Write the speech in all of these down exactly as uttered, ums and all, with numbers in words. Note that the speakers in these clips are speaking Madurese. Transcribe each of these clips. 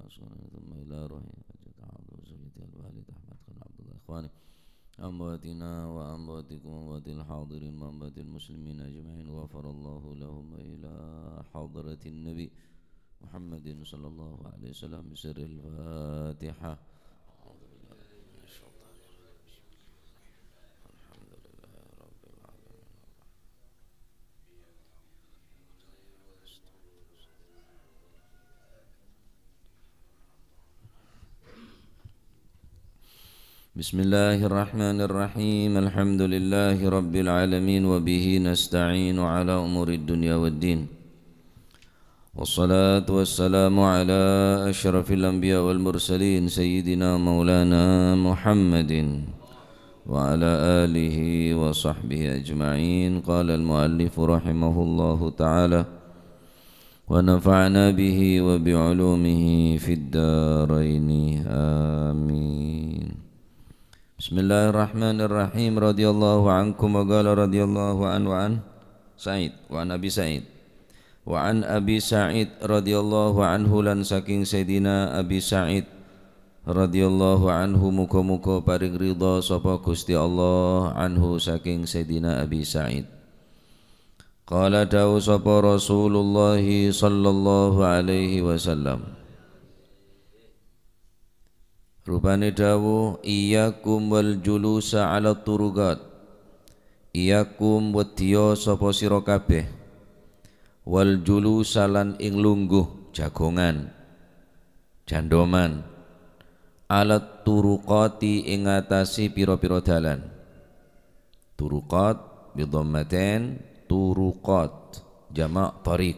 ثم إلى روح الحاجة حاضر زوجتي الوالد أحمد خان عبد الله إخواني أمواتنا وأمواتكم وأموات الحاضرين وأموات المسلمين أجمعين غفر الله لهم إلى حضرة النبي محمد صلى الله عليه وسلم بسر الفاتحة. أعوذ بالله من الشيطان الرجيم. الحمد لله رب العالمين. بسم الله الرحمن الرحيم. الحمد لله رب العالمين، وبه نستعين على أمور الدنيا والدين. والصلاة والسلام على أشرف الأنبياء والمرسلين سيدنا مولانا محمد وعلى آله وصحبه أجمعين. قال المؤلف رحمه الله تعالى، ونفعنا به وبعلومه في الدارين. آمين. بسم الله الرحمن الرحيم. رضي الله عنكم وقال رضي الله عنه وعن سعيد وعن أبي سعيد. Wa an Abi Sa'id radhiyallahu anhu, lan saking Sayyidina Abi Sa'id radhiyallahu anhu, muga-muga paring ridha sapa Gusti Allah anhu saking Sayyidina Abi Sa'id. Qala, dawuh sapa Rasulullah sallallahu alaihi wasallam. Rupane dawuh, "Iyyakum wal julusa 'ala turuqat." Iyyakum, weddiya sapa sira kabeh, wal julusa, lan ing lungguh, jagongan, jandoman, 'ala turuqati, ing atase pira-pira dalan. Turuqat bidhammatain, turuqat, jama' tariq.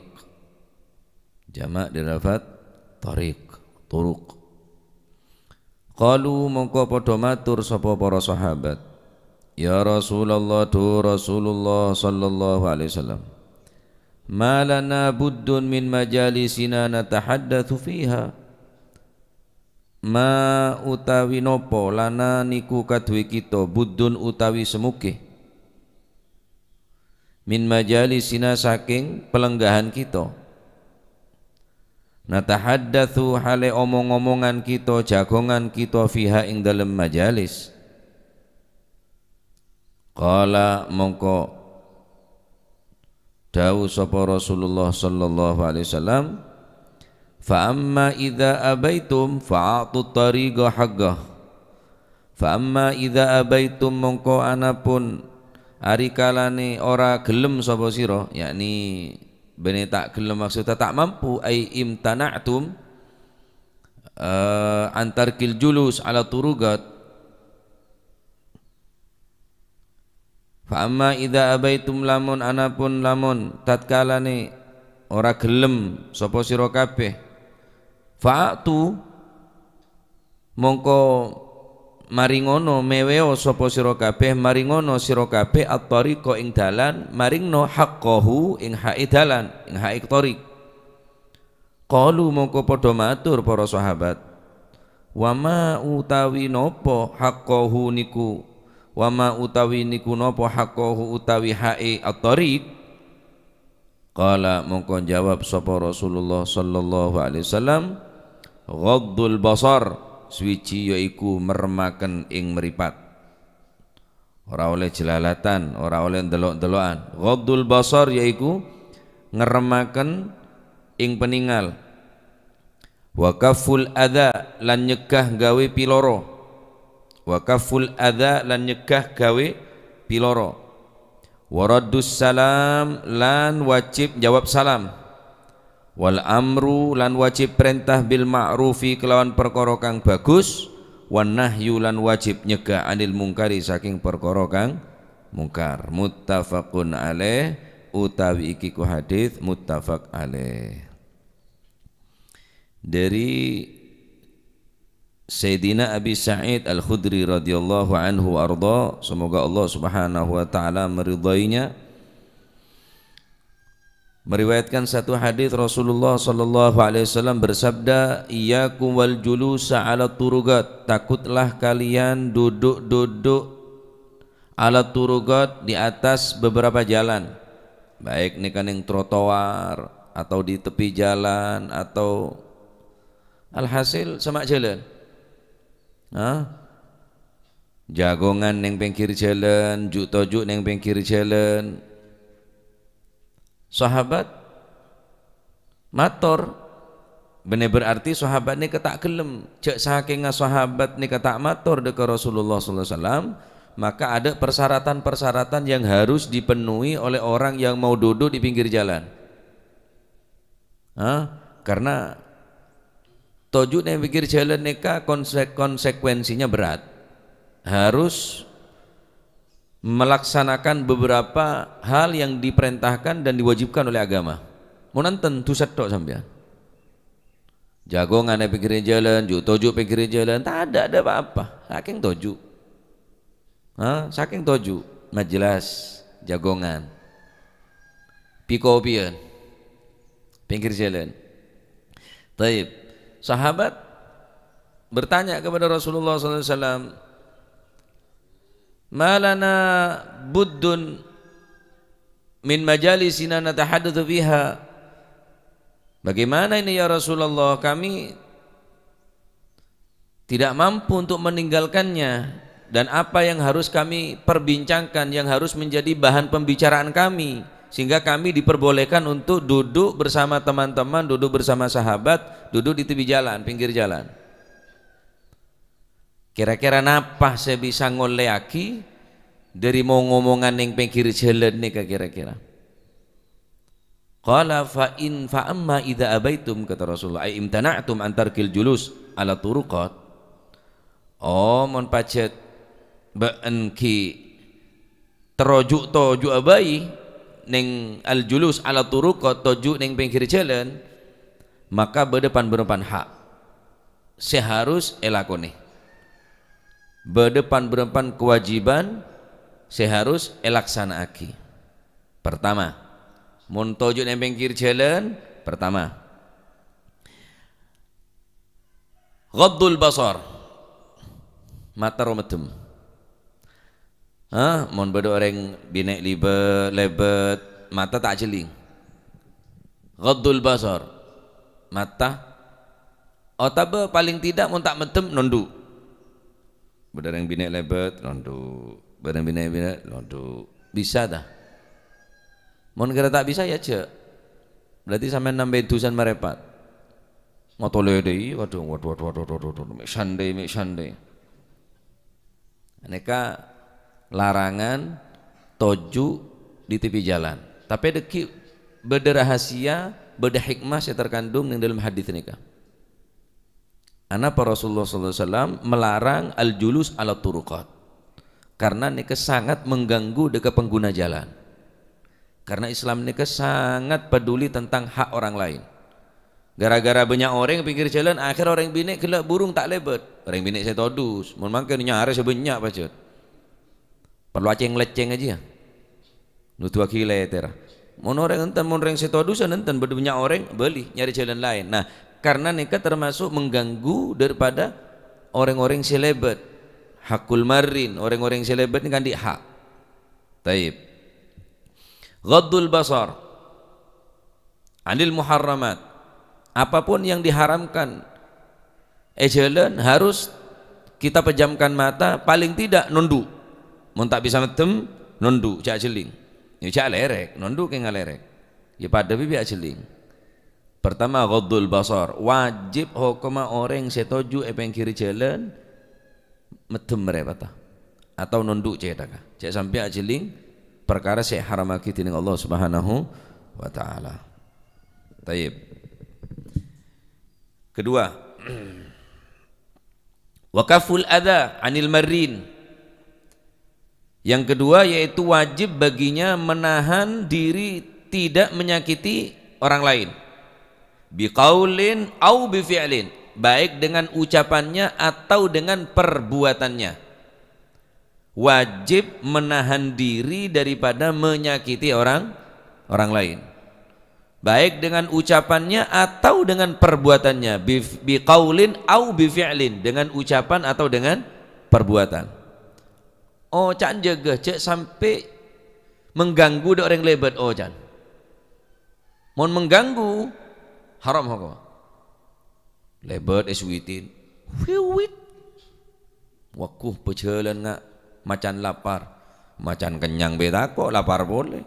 Jama' dâri lafat tariq, turuq. Qalu, mongko padha matur sapa para sahabat, "Ya Rasulullah, dhu Rasulullah sallallahu alaihi wasallam, ma lana buddun min majalisina natahaddatsu fiha." Ma utawi napa lana niku kaduwe kita, buddun utawi semuge, min majalisina, saking palenggahan kita. Natahaddatsu, hale omong-omongan kita, jagongan kita, fiha, ing dalem majalis. Qala, mongko dawuh sapa Rasulullah sallallahu alaihi wasallam, "Fa amma idza abaitum fa'atut tariqa haqqah." "Fa amma idza abaitum," mongko anapun arikalane ora gelem sapa sira, yakni bene ta' gelem, maksudda ta' mampu, ai imtana'tum, eh, an tarkil julus 'ala turuqat. "Fa amma idza abaitum," lamun anapun, lamun tatkalane ora gelem sapa sira kabeh, "fa'tu," mongko maringono, meweo sapa sira kabeh, maringono sira kabeh at-tariqa, ing dalan, maringno haqqahu, ing hae dalan, ing hae tariq. Qalu, mongko padha matur para sahabat, "Wa ma utawi napa haqqahu niku, wa ma utawi niku napa haqqahu utawi hae at-tariq?" Qala, mongko jawab sapa Rasulullah sallallahu alaihi wasallam, "Ghaddul basar," suwiji yaiku meremaken ing mripat. Ora oleh jelalatan, ora oleh ndelok-ndelokan. Ghaddul basar yaiku ngeremaken ing peningal. Wa kafful adza, lan nyegah gawe piloro. Wa kafful adza, lan nyegah gawe piloro. Wa raddus salam, lan wajib jawab salam. Wal amru, lan wajib perintah, bil ma'rufi, kelawan perkara kang bagus. Wan nahyu, lan wajib nyegah, anil mungkari, saking perkara kang mungkar. Muttafaqun alaih, utawi iki ku hadits muttafaq alaih. Dari Sayyidina Abi Sa'id Al-Khudri radhiyallahu anhu wa arda, semoga Allah Subhanahu wa taala meridainya, meriwayatkan satu hadis, Rasulullah sallallahu alaihi wasallam bersabda, "Iyyakum wal julusa 'ala turuqat," takutlah kalian duduk-duduk 'ala turuqat, di atas beberapa jalan, baik nèka neng trotoar atau di tepi jalan atau Alhasil, sèma' jhâlân. Hah? Jhâghungan neng pèngghir jhâlân, ju'-toju' neng pèngghir jhâlân. Sahabat mator, bânnè berarti sahabat nèka ta' ghellem. Jhâ' sakènga sahabat nèka ta' mator dâ' ka Rasulullah sallallahu alaihi wasallam, maka ada persyaratan-persyaratan yang harus dipenuhi oleh orang yang mau duduk di pinggir jalan. Hah? Karena toju' neng pèngghir jhâlân nèka konse-, konsekuensinya berat. Harus melaksanakan beberapa hal yang diperintahkan dan diwajibkan oleh agama. Mon enten, dhusa tok sampèyan. Jhâghungan è pèngghirrân jhâlân, ju'-toju' pèngghirrân jhâlân, ta' ada, ada apa-apa. Sakèng toju'. Ha? Sakèng toju'. Majelas, jhâghungan. Pi-kopiyan. Pèngghir jhâlân. Taib. Sahabat bertanya kepada Rasulullah sallallahu alaihi wasallam, "Ma lana buddun min majalisina natahaddatsu fiha?" Bagaimana ini, ya Rasulullah? Kami tidak mampu untuk meninggalkannya, dan apa yang harus kami perbincangkan, yang harus menjadi bahan pembicaraan kami, sehingga kami diperbolehkan untuk duduk bersama teman-teman, duduk bersama sahabat, duduk di tepi jalan, pinggir jalan. Kira-kira napa sè bisa ngollèyaghi dhâri mong-omongan neng pèngghir jhâlân nèka kira-kira? Qala, "Fa in, fa amma idza abaitum," kata Rasulullah, "ai imtana'tum an tarkil julus ala turuqat." Oh, mon pajhât bâ'en ghi' terro ju'-toju'â bhâi neng al-julus ala turuqat, toju' neng pèngghir jhâlân, maka bâdâ pan-bârâmpan hak sè harus èlakonè. Bâdâ pan-bârâmpan kawâjibhân sè harus èlaksana'aghi. Pertama, mon toju' neng pèngghir jhâlân, pertama, ghaddul basar, mata romeddhem. Hah? Mon bâdâ orèng binè' libâ-, lèbât, mata ta' ajhelling. Ghaddul basar, mata, otabâ palèng tidak mon ta' meddhem, nondhu'. Bâdâ orèng binè' lèbât, nondhu'. Bâdâ orèng binè', binè', nondhu'. Bisa, ta? Mon kèra ta' bisa, ya jhâ'. Berarti sampèyan nambâi dhusana marèpat. Matolè dâi, waduh, waduh, waduh, mè' sandhi, mè' sandhi. Nèka larangan toju' di tepi jalan. Tapè dhâggi' bâdâ rahasia, bâdâ hikmah sè terkandung neng dâlem hadis nèka. Anapa Rasulullah sallallahu alaihi wasallam melarang al-julus ala turuqat? Karena nèka sangat mengganggu dâ' ka pengguna jalan. Karena Islam nèka sangat peduli tentang hak orang lain. Gara-gara bânnya' orèng pinggir jalan, akhèr orèng binè' ghellâ' burung ta' lèbât. Orèng binè' sè todus, mon mangkèn nyarè sè bânnya' pajhât. Parlo acèng-lècèng ajiyâ. Nodhuwâghi lètèr. Mon orèng enten, mon rèng sè todusan enten, bâdâ bânnya' orèng bâli nyarè jalan laèn. Nah, karena nèka termasuk mengganggu daripada orèng-orèng sè lèbât. Hakul marrin, orèng-orèng sè lèbât nèka andi' hak. Taib. Ghaddul basar anil muharramat. Apapun yang diharamkan è jalan harus kita pejamkan mata, paling tidak nondhu'. Mon ta' bisa meddhem, nondhu', jhâ' ajhelling. Ya, jhâ' alèrèk, nondhu' kèng alèrèk. Ya, padâ bi' ajhelling. Pertama, ghaddul basar. Wajib hokomma orèng sè toju' è pèngghir jalan meddhem marèpata atau nondhu' cèthaka. Jhâ' sampè' ajhelling parkara sè èharamaghi dhinèng Allah Subhanahu wa Ta'ala. Taib. Kedua, wa kafful adza anil marrin. Yang kedua yaitu wajib baginya menahan diri tidak menyakiti orang lain. Biqaulin au bifi'lin, baik dengan ucapannya atau dengan perbuatannya. Wajib menahan diri daripada menyakiti orang, orang lain. Baik dengan ucapannya atau dengan perbuatannya. Bif-, biqaulin au bifi'lin, dengan ucapan atau dengan perbuatan. Oca'na jâgâ, jhâ' sampè' mengganggu dâ' orèng lèbât oca'na. Mon mengganggu, haram hokomma. Lèbât èsuwitin. Wiwit. Waguh, bâjâlân nga' macan lapar. Macan kennyang bhâi tako' lapar polè.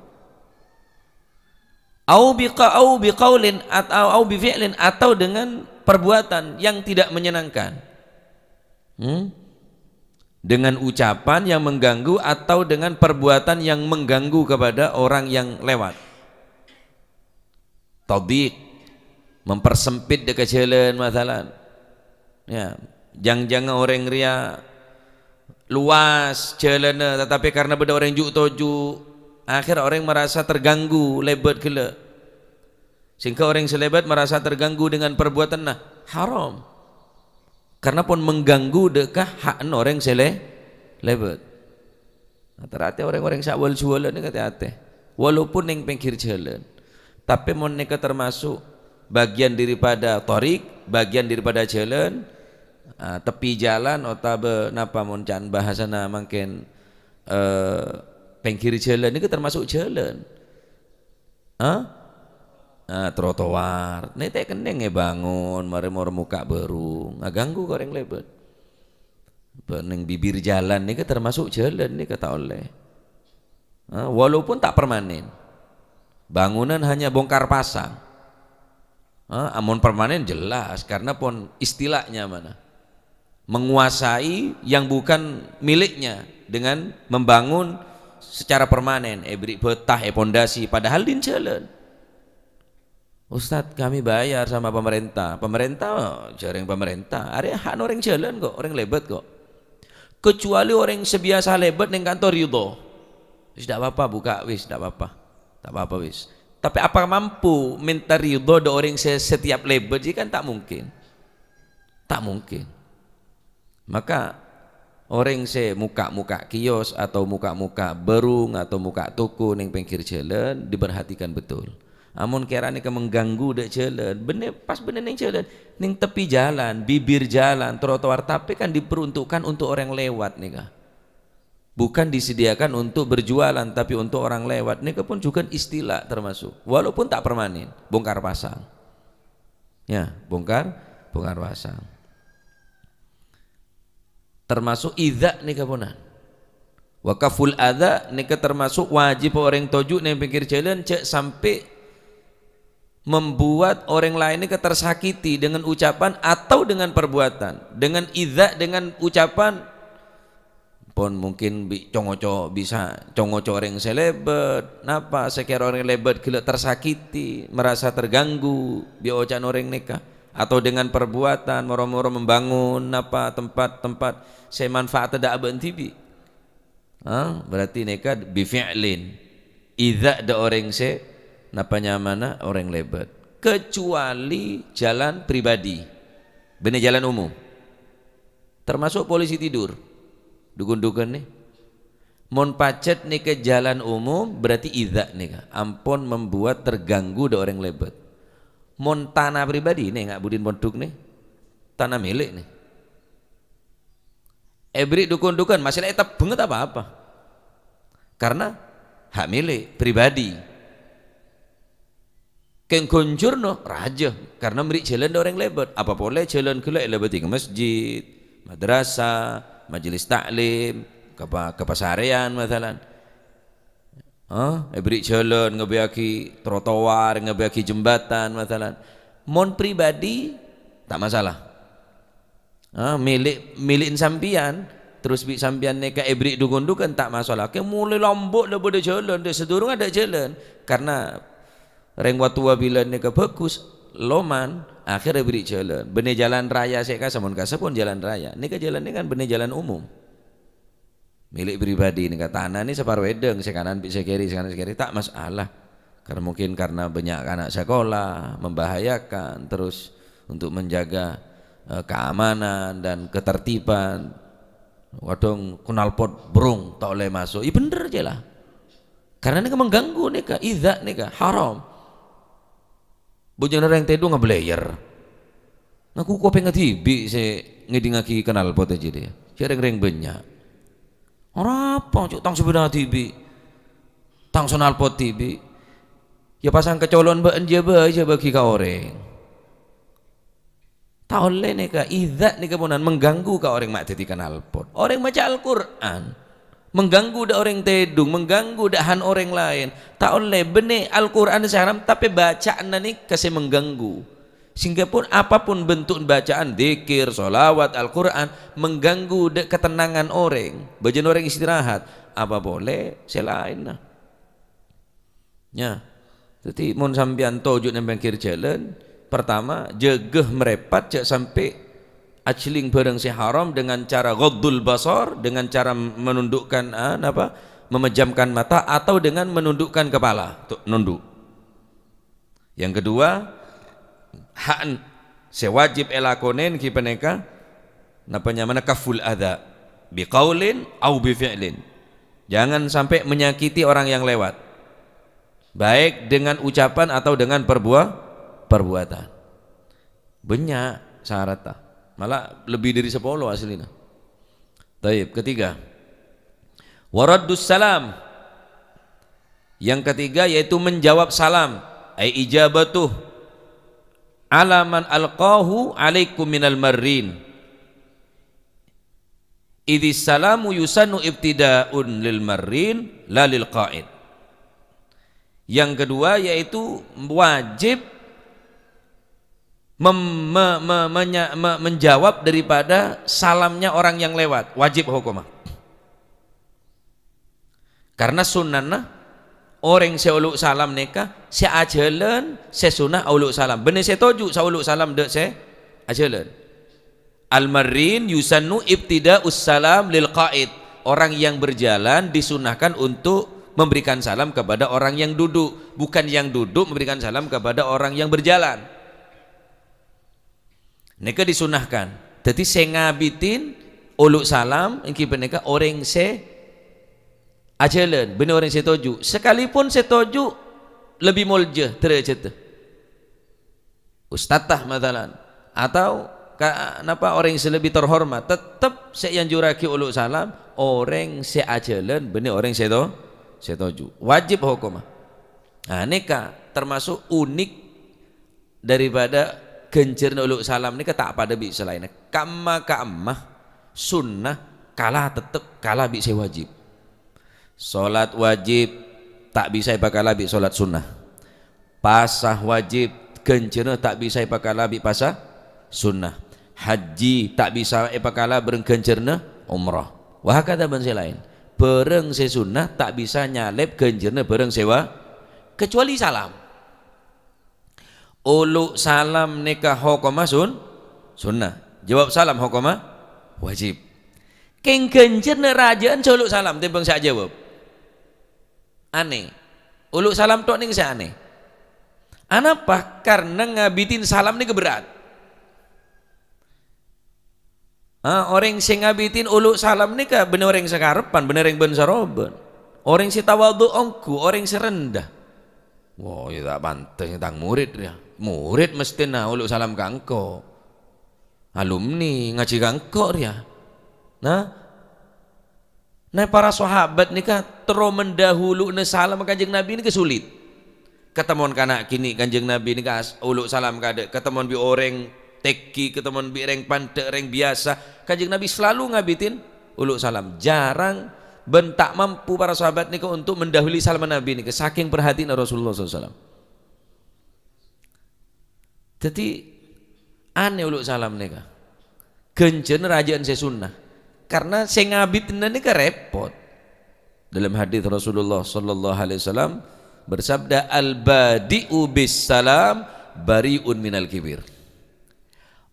Au biqa-, au biqaulin at-, au, au bifi'lin, atau dengan perbuatan yang tidak menyenangkan. Hmm? Dengan ucapan yang mengganggu atau dengan perbuatan yang mengganggu kepada orang yang lewat. Tadhiq, mempersempit dâ' ka jhâlân, masalan. Ya, jhâng-jhângnga orèng rèya luas jhâlânna, tetapi karena bâdâ orèng ju'-toju', akhir orèng merasa terganggu, lèbât ghellâ'. Sehingga orèng sè lèbât merasa terganggu dengan perbuatanna, haram. Karena pon mengganggu dâ' ka ha'na orèng sè lè-, lèbât. Nah, ter-atè orèng-orèng sè awal-juwalan nèka atè-atè. Walaupun neng pinggir jalan. Tapè mon nèka termasuk bagian daripada thariq, bagian daripada jalan, ah, tepi jalan otabâ napa mon can bahasana mangkèn, eh, pinggir jalan nèka termasuk jalan. Hah? Ah, trotoar. Nèka ta' kennèng èbângon, marè mor-, mokka' bârung. Ngaganggu ka orèng lèbât. Bâ-, neng bibir jalan nèka termasuk jalan nèka ta' ollè. Ah, walaupun ta' permanen. Bangunan hanya bongkar pasang. Ah, amon permanen jelas, karena pon istilahnya mana? Menguasai yang bukan miliknya dengan membangun secara permanen, èbèrri' bâtâ, èpondasi, padahal din jalan. "Ustadz, kami bayar sama pemerintah." Pemerintah, jhâreng pemerintah. Arèya hak orèng jalan kok, orèng lèbât kok. Kecuali orèng sè biyasa lèbât neng kanto ridho. Wis, ndak apa-apa, buka, wis, ndak apa-apa. Tak apa-apa, wis. Tapè apa mampu mènta ridho dâ' orèng sè setiap lèbât? Jâ kan ta' mungkin. Ta' mungkin. Maka, orèng sè mokka'-mokka' kios atau mokka'-mokka' bârung atau mokka' toko neng pinggir jalan, diperhatikan betul. Amon kèra nèka mengganggu dâ' jalan, bânnè, pas bânnè neng jalan, neng tepi jalan, bibir jalan, trotoar, tapè kan diperuntukkan untuk orèng lewat nèka. Bukan disediakan untuk berjualan, tapi untuk orang lewat. Nèka pon jhughân istilah termasuk, walaupun ta' permanen, bongkar pasang. Ya, bongkar, bongkar pasang. Termasuk idza nèka ponan. Wa kaful adza nèka termasuk wajib orèng toju' neng pinggir jalan, jhâ' sampè' membuat orèng laèn nèka tersakiti dengan ucapan atau dengan perbuatan. Dengan idza, dengan ucapan, pon mungkin bi-, co-ngoco bisa co-ngoco orèng sè lèbât, napa, sè kèra orèng lèbât ghellâ' tersakiti, merasa terganggu bi' oca'na orèng nèka, atau dengan perbuatan, moro-moro membangun, napa, tempat-tempat sè manfaat dâ' abâ'na dhibi'. Ah, berarti nèka bi fi'lin. Idza dâ' orèng sè, napa nyamana, orèng lèbât. Kecuali jalan pribadi. Bânnè jalan umum. Termasuk polisi tidur. Dukun-dukun nè. Mon pajhât nèka jalan umum, berarti idza nèka. Ampon membuat terganggu dâ' orèng lèbât. Mon tana pribadi nè, nga' budina pondhuk nè. Tana mèlè nè. Èbèrri' dukun-dukun, masè la ètebbhâng ta' apa-apa. Karena hak milik pribadi. Kèng ghânjhârna rajâ, karena mèrri' jalan dâ' orèng lèbât. Apa polè jalan ghellâ' èlèbâdhi ka masjid, madrasah, majelis taklim, ka pa-, ka pasarèyan, masalan. Hah? Èbèrri' jalan, ngabâyâghi trotoar, ngabâyâghi jembatan, masalan. Mon pribadi, ta' masalah. Ah, milik, mili'na sampèyan, terros bi' sampèyan nèka èbèrri' dukun-dukun, ta' masalah. Kè molaè lambâ' la bâdâ jalan, dâ' sadurungnga adâ' jalan. Karena rèng wâ-, towa bilân nèka bhâghus, loman, akhèrra èbèrri' jalan. Bânnè jalan raya sè kasa, mon kasa pon jalan raya. Nèka jalan nèka kan bânnè jalan umum. Milik pribadi nèka tana nè saparo èdhâng, sè kanan bi' sè kèrè, sè kanan sè kèrè, ta' masalah. Karena mungkin karena banyak anak sekolah, membahayakan, terros untuk menjaga, eh, keamanan dan ketertiban. Kadhâng knalpot brung, ta' ollè maso'. Iyâ bhender jâ la. Karena nèka mengganggu nèka, idza nèka, haram. Bhujâna rèng tèdhung ngablèyèr. Ngaku kopèngnga dhibi' sè ngèdingngaghi knalpot jâ rèya. Sè rèng-rèng bânnya'. Arapa, cuk, tang sepèda dhibi'. Tang knalpot dhibi'. Yâ pasang kacolon bâ'na jâ bhâi, jâ bâgi ka orèng. Ta' ollè nèka, idza nèka ponan mengganggu ka orèng ma' dhâddhi knalpot. Orèng maca Al-Qur'an, mengganggu dâ' orèng tèdung, mengganggu dâ' han orèng laèn. Ta' ollè, bânnè Al-Qur'an sè haram, tapè baca'anna nèka sè mengganggu. Sehingga pun apapun bentuk bacaan, dzikir, sholawat, Al-Qur'an, mengganggu dâ' ketenangan orèng. Bâjâna orèng istirahat, apa polè sè laènna. Ya. Dhâddhi, mon sampèyan toju' neng pèngghir jhâlân, pertama, jâgâ mrèpat, jhâ' sampè' ajhelling bhârâng sè haram dengan cara ghaddul basar, dengan cara menundukkan, ah, napa, memejamkan mata, atau dengan menundukkan kepala, tu-, nunduk. Yang kedua, hak sè wajib èlakonè ghi panèka, napa nyamana, kaful adza, biqaulin au bifi'lin. Jangan sampai menyakiti orang yang lewat, baik dengan ucapan atau dengan perbua-, perbuatan. Bânnya' syaratnya. Malah lebih dari sepuluh aslinya. Taib, ketiga. Waraddus salam. Yang ketiga yaitu menjawab salam. Ai ijabatuh ala man alqahu alaikum minal marrin. Idis salamu yusannu ibtida'un lil marrin la lil qa'id. Yang kedua yaitu wajib mem-, me-, me-, menya-, me-, menjawab daripada salamnya orang yang lewat. Wajib hukumnya. Karena sunnahnya, orèng sè olo' salam nèka, sè ajhâlân, sè sunnah olo' salam. Bânnè sè toju' sè olo' salam dâ' sè ajhâlân. Al-marrin yusannu ibtida'us salam lil qa'id. Orang yang berjalan disunahkan untuk memberikan salam kepada orang yang duduk, bukan yang duduk memberikan salam kepada orang yang berjalan. Nèka disunahkan. Dhâddhi sè ngabidhin olo' salam èngghi panèka orèng sè ajhâlân, bânnè orèng sè toju'. Sakalipun sè toju' lebbi molja dârâjhâddhâ. Ustadz ta' masalan, atau ka-, napa orèng sè lebbi terhormat, tettep sè èanjurraghi olo' salam orèng sè ajhâlân bânnè orèng sè to-, sè toju'. Wajib hukumma. Nah, nèka termasuk unik daripada ghânjhârânna olo' salam nèka ta' padâ bi' sè laènna. Ka'imma-ka'imma sunnah kala tettep kala bi' sè wajib. Salat wajib ta' bisa èpakala bi' salat sunnah. Pasa wajib, ghânjhârânna ta' bisa èpakala bi' pasa sunnah. Hajji ta' bisa èpakala bhâreng ghânjhârânna umrah. Wa hakadha bân sè laèn. Bhâreng sè sunnah ta' bisa nyalèp ghânjhârânna bhâreng sè wa-, kecuali salam. Olo' salam nèka hokomma sun-, sunnah. Jawab salam hokomma wajib. Kèng ghânjhârânna rajâ'ân sè olo' salam tèmbhâng sè ajâwâb. Anè. Olo' salam tok nèng sè anè. Anapa? Karna ngabidhin salam nèka berrâ'. Ah, orèng sè ngabidhin olo' salam nèka bânnè orèng sakarebbhân, bânnè orèng bân-sarobân. Orèng sè tawadhu ongghu, orèng sè rendha. Wah, ya ta' pantes tang morid rèya. Morid mesthèna olo' salam ka engko'. Alumni ngajhi ka engko' rèya. Nah, Nah, para sahabat nèka terro mendahulu'na salam Kanjeng Nabi nèka sulit. Katemmon kana' kènè' Kanjeng Nabi nèka as-, olo' salam kaadâ', katemmon bi' orèng tèngghi, katemmon bi' rèng pandâ', rèng biyasa. Kanjeng Nabi selalu ngabidhin olo' salam. Jarang bân ta' mampu para sahabat nèka untuk mendahului salam Nabi nèka, sakèng perhatianna Rasulullah sallallahu alaihi wasallam. Dhâddhi, anè olo' salam nèka. Ghânjhârânna rajâ'ân sè sunnah. Karna sè ngabidhina nèka rèpot. Dalam hadits Rasulullah sallallahu alaihi wasallam bersabda, "Al-badi'u bis salam bari'un minal kibir."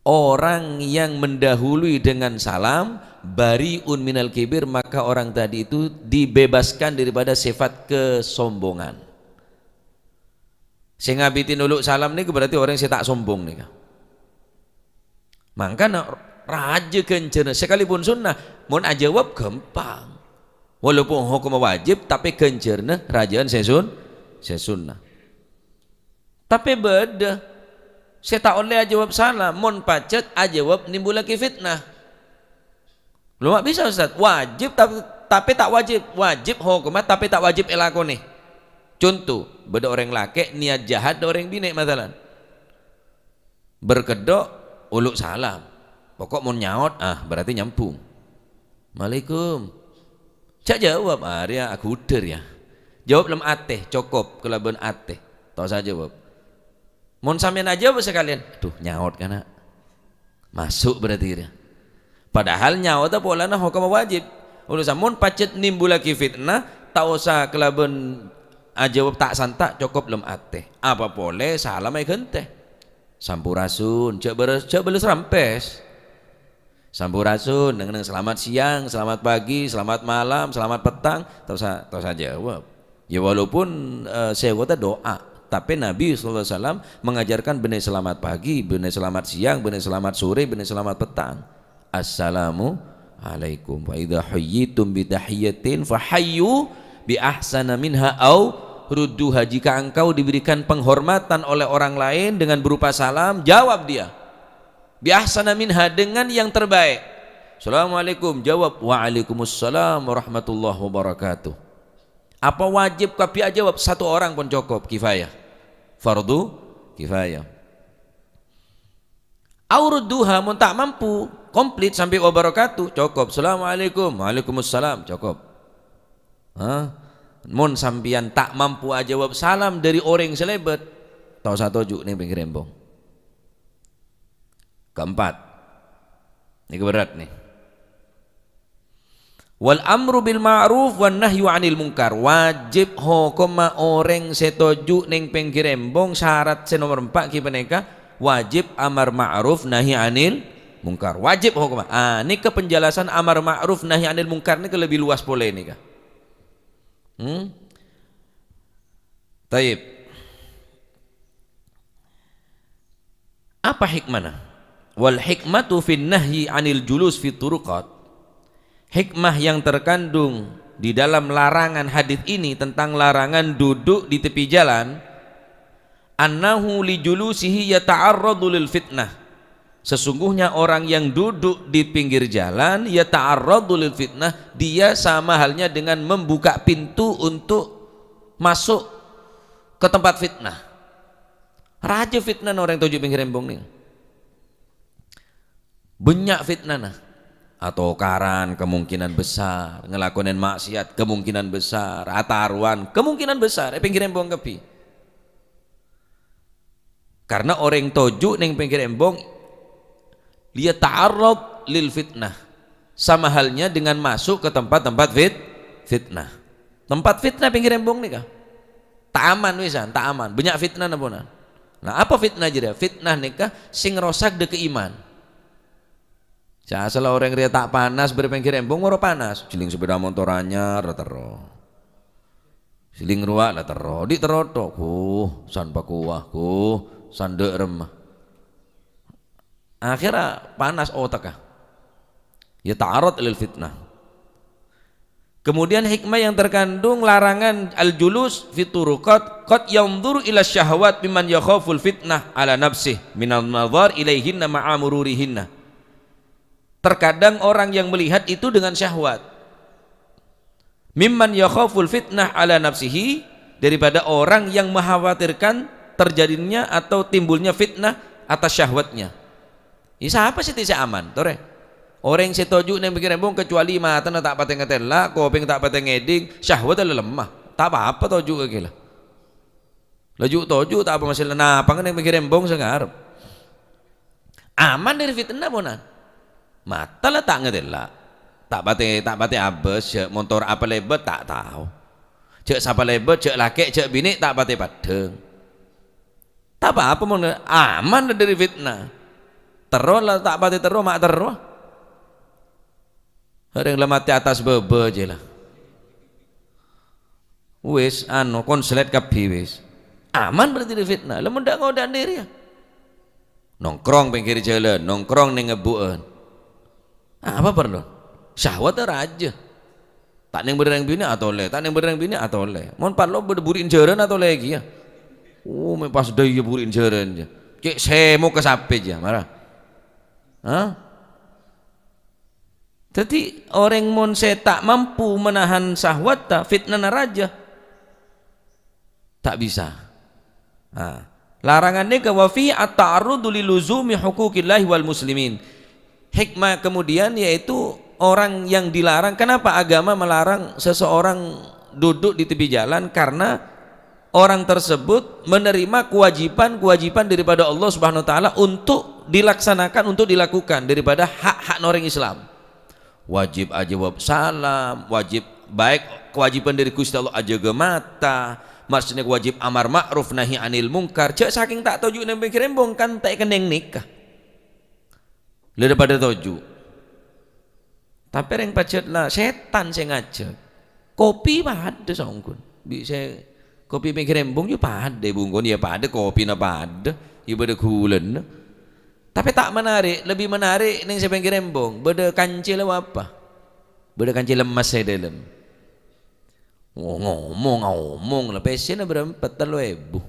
Orang yang mendahului dengan salam, bari'un minal kibir, maka orang tadi itu dibebaskan daripada sifat kesombongan. Sè ngabidhin olo' salam nèka berarti orèng sè ta' sombong nèka. Mangkana rajâ ghânjhârânna, sakalipun sunnah, mon ajâwâb ghâmpang. Walaupun hokomma wajib, tapè ghânjhârânna rajâ'ân sè sun-, sè sunnah. Tapè bâdâ sè ta' ollè ajâwâb salam, mon pajhât ajâwâb nimbulaghi fitnah. Lho, ma' bisa, Ustaz? Wajib, tap-, tapè ta' wajib. Wajib hokomma, tapè ta' wajib èlakonè. Conto, bâdâ orèng lakè' niyat jahat dâ' orèng binè', masalan. Berkedok, Olo' salam. Pokok mon nyaot, ah, berarti nyambung. "Waalaikum." Jhâ' jâwâb, ah, rèya aghudhâr, yâ. Jâwâb lem atè, cokop kalabân atè. Ta' osa jâwâb. Mon sampèyan ajâwâb sakalèyan, "Aduh, nyaot kana'." Maso' berarti rèya. Padahal nyaotta polana hokomma wajib. Olo' sampèyan pajhât nimbulaghi fitnah, ta' osa kalabân ajâwâb ta'-santa', cokop lem atè. Apa polè salamma èghântè. Sampurasun, jhâ' bârâs, jhâ' bâles rampès. Sampurasun, neng-neng selamat siang, selamat pagi, selamat malam, selamat petang, ta' osa, ta' osa jâwâb. Ya, walaupun, eh, sèngkotta doa, tapè Nabi sallallahu alaihi wasallam mengajarkan bânnè selamat pagi, bânnè selamat siang, bânnè selamat sore, bânnè selamat petang. "Assalamu alaikum. Fa idza huyyitum bi tahiyyatin fahayyu bi ahsana minha au rudduha." Jika engkau diberikan penghormatan oleh orang lain dengan berupa salam, jawab dia. "Bi ahsana minha," dengan yang terbaik. "Assalamualaikum," jawab, "Waalaikumsalam warahmatullahi wabarakatuh." Apa wajib kabbhi ajâwâb? Satu orang pon cokop, kifayah. Fardu kifayah. "Au rudduha," mon ta' mampu, komplit sampè' "wabarakatuh," cokop. "Assalamualaikum," "Waalaikumsalam," cokop. Hah? Mon sampèyan ta' mampu ajâwâb salam dâri orèng sè lèbât, ta' osa toju' neng pèngghir embong. Keempat. Nèka berrâ' nè. "Wal amru bil ma'ruf wan nahyu 'anil munkar." Wajib hokomma orèng sè toju' neng pèngghir embong, syarat sè nomer empa' ghi' panèka wajib amar ma'ruf nahi 'anil munkar. Wajib hokomma. Ah, nèka penjelasan amar ma'ruf nahi 'anil munkar nèka lebbi luas polè nèka. Hmm? Tayyib. Apa hikmahnya? "Wal hikmatu fin nahyi 'anil julus fit turuqat." Hikmah yang terkandung di dalam larangan hadis ini tentang larangan duduk di tepi jalan, "annahu li julusihi yata'arradu lil fitnah." Sesungguhnya orang yang duduk di pinggir jalan, yata'arradu lil fitnah, dia sama halnya dengan membuka pintu untuk masuk ke tempat fitnah. Rajâ fitnana orèng toju' pèngghir embong nèka. Bânnya' fitnana. Atokaran kemungkinan besar, ngalakonè ma'siyat kemungkinan besar, atarowan kemungkinan besar, è pèngghir embong kabbhi. Karena orèng toju' neng pèngghir embong, liyata'arrad lil fitnah. Sama halnya dengan masuk ke tempat-tempat fit-, fitnah. Tempat fitnah pèngghir embong nèka. Ta' aman wisan, ta' aman. Bânnya' fitnana ponan. Nah, apa fitnah jârèya? Fitnah nèka sè ngrosak dhâggi' iman. Sè asalla orèng rèya ta' panas bâri' pèngghir embong, moro panas. Jhâling sepeda motor anyar, la terro. Jhâling rowa, la terro. Dhi' terro tok. Guh, san pakowa, guh, san dâ' remma. Akhirnya panas otaknya. Yata'arrad lil fitnah. Kemudian hikmah yang terkandung larangan al-julus fit turuqat, qad yanzuru ila syahwat mimman yakhaful fitnah ala nafsih minan nazar ilaihinna ma'a mururihinna. Terkadang orang yang melihat itu dengan syahwat. Mimman yakhaful fitnah ala nafsihi, daripada orang yang mengkhawatirkan terjadinya atau timbulnya fitnah atas syahwatnya. Ya, sapa sè ta' sè aman, torè? Orèng sè toju' neng pèngghir embong kecuali matana ta' patè ngatèla', kopèng ta' patè ngèdhing, syahwat la lemma. Ta' pa-apa toju' ka ghellâ'. La ju' toju' ta' apa masè la napanga neng pèngghir embong sè ngarep. Aman dâri fitnah ponan. Mata la ta' ngatèla'. Ta' patè, ta' patè abâs, jhâ' montor apa lèbât ta' tao. Jhâ' sapa lèbât, jhâ' lakè', jhâ' binè' ta' patè paddhâng. Ta' pa-apa mon aman dâri fitnah. Terro la ta' patè terro, ma' terro. Orèng la matè attas bâbâ jiyâ la. Wis, anu, konslet kabbhi wis. Aman berarti dâri fitnah. La mon dâ' ngodâ'ân dâri ya. Nongkrong pèngghir jhâlân, nongkrong neng ebbu'ân. Apa parlo? Syahwat rajâ. Ta' neng bâreng binè atolè, ta' neng bâreng binè atolè. Mon parlo bâdâ buri'na jhârân atolè kèya. Oh, mè' pas dâiyâ buri'na jhârân jiyâ. Cè' sèmok ka sapè jiyâ, mara. Hah? Dhâddhi, orèng mon sè ta' mampu menahan syahwatta, fitnana rajâ. Ta' bisa. Nah, Larangan nèka wa fi at-ta'arrudu li luzumi huquqillahi wal muslimin. Hikmah kemudian yaitu orang yang dilarang. Kenapa agama melarang seseorang duduk di tepi jalan? Karena orang tersebut menerima kewajiban-kewajiban daripada Allah Subhanahu wa Ta'ala untuk dilaksanakan, untuk dilakukan, daripada hak-hak orang Islam. Wajib ajâwâb salam, wajib, baik kewajiban dari Gusti Allah, ajâgâ mata, maksudnya wajib amar ma'ruf nahi anil mungkar. Jhâ' sakèng ta' toju' neng pèngghir embong kan ta' èkennèng nèka. Lha padâ toju'. Tapè rèng pajhât la sètan sè ngajhâk. Kopi padâ saongghuna. Bi' sè kopi pèngghir embong yâ padâ bungkona, yâ padâ kopina padâ, yâ padâ ghulâna. Tapè ta' menarik, lebbi menarik neng sè pèngghir embong, bâdâ kancil apa? Bâdâ kancil emmas è dâlem. Ngo-, ngomong, ngomong la, pèssèna bârâmpa? Tello èbu.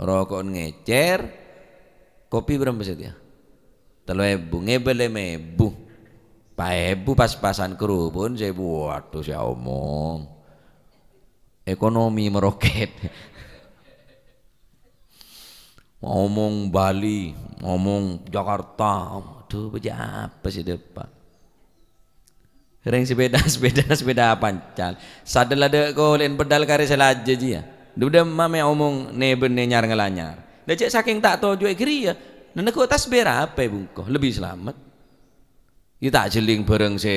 Roko'na ngècèr, kopi bârâmpa satèya? Tello èbu, ngèbâ lèma èbu. Pa' èbu pas-pasan kerubun sèbu, waduh, sè omong. Ekonomi merokèt. Ngomong Bali, ngomong Jakarta, aduh, bâjâ apa sè dâpa'? Rèng sepèda, sepèda, sepèda pancal. Sadhâ la dâ' kolè'en pedal karè sè lajâ jiyâ. Dhu-, dhâmma mè' omong nè-bânnè nyar-ngalanyar. Dâ' jhâ' sakèng ta' toju'è ghâriyâ, nènèko tasbih arapa è bungko, lebbi salamet. Yâ ta' jhelling bhârâng sè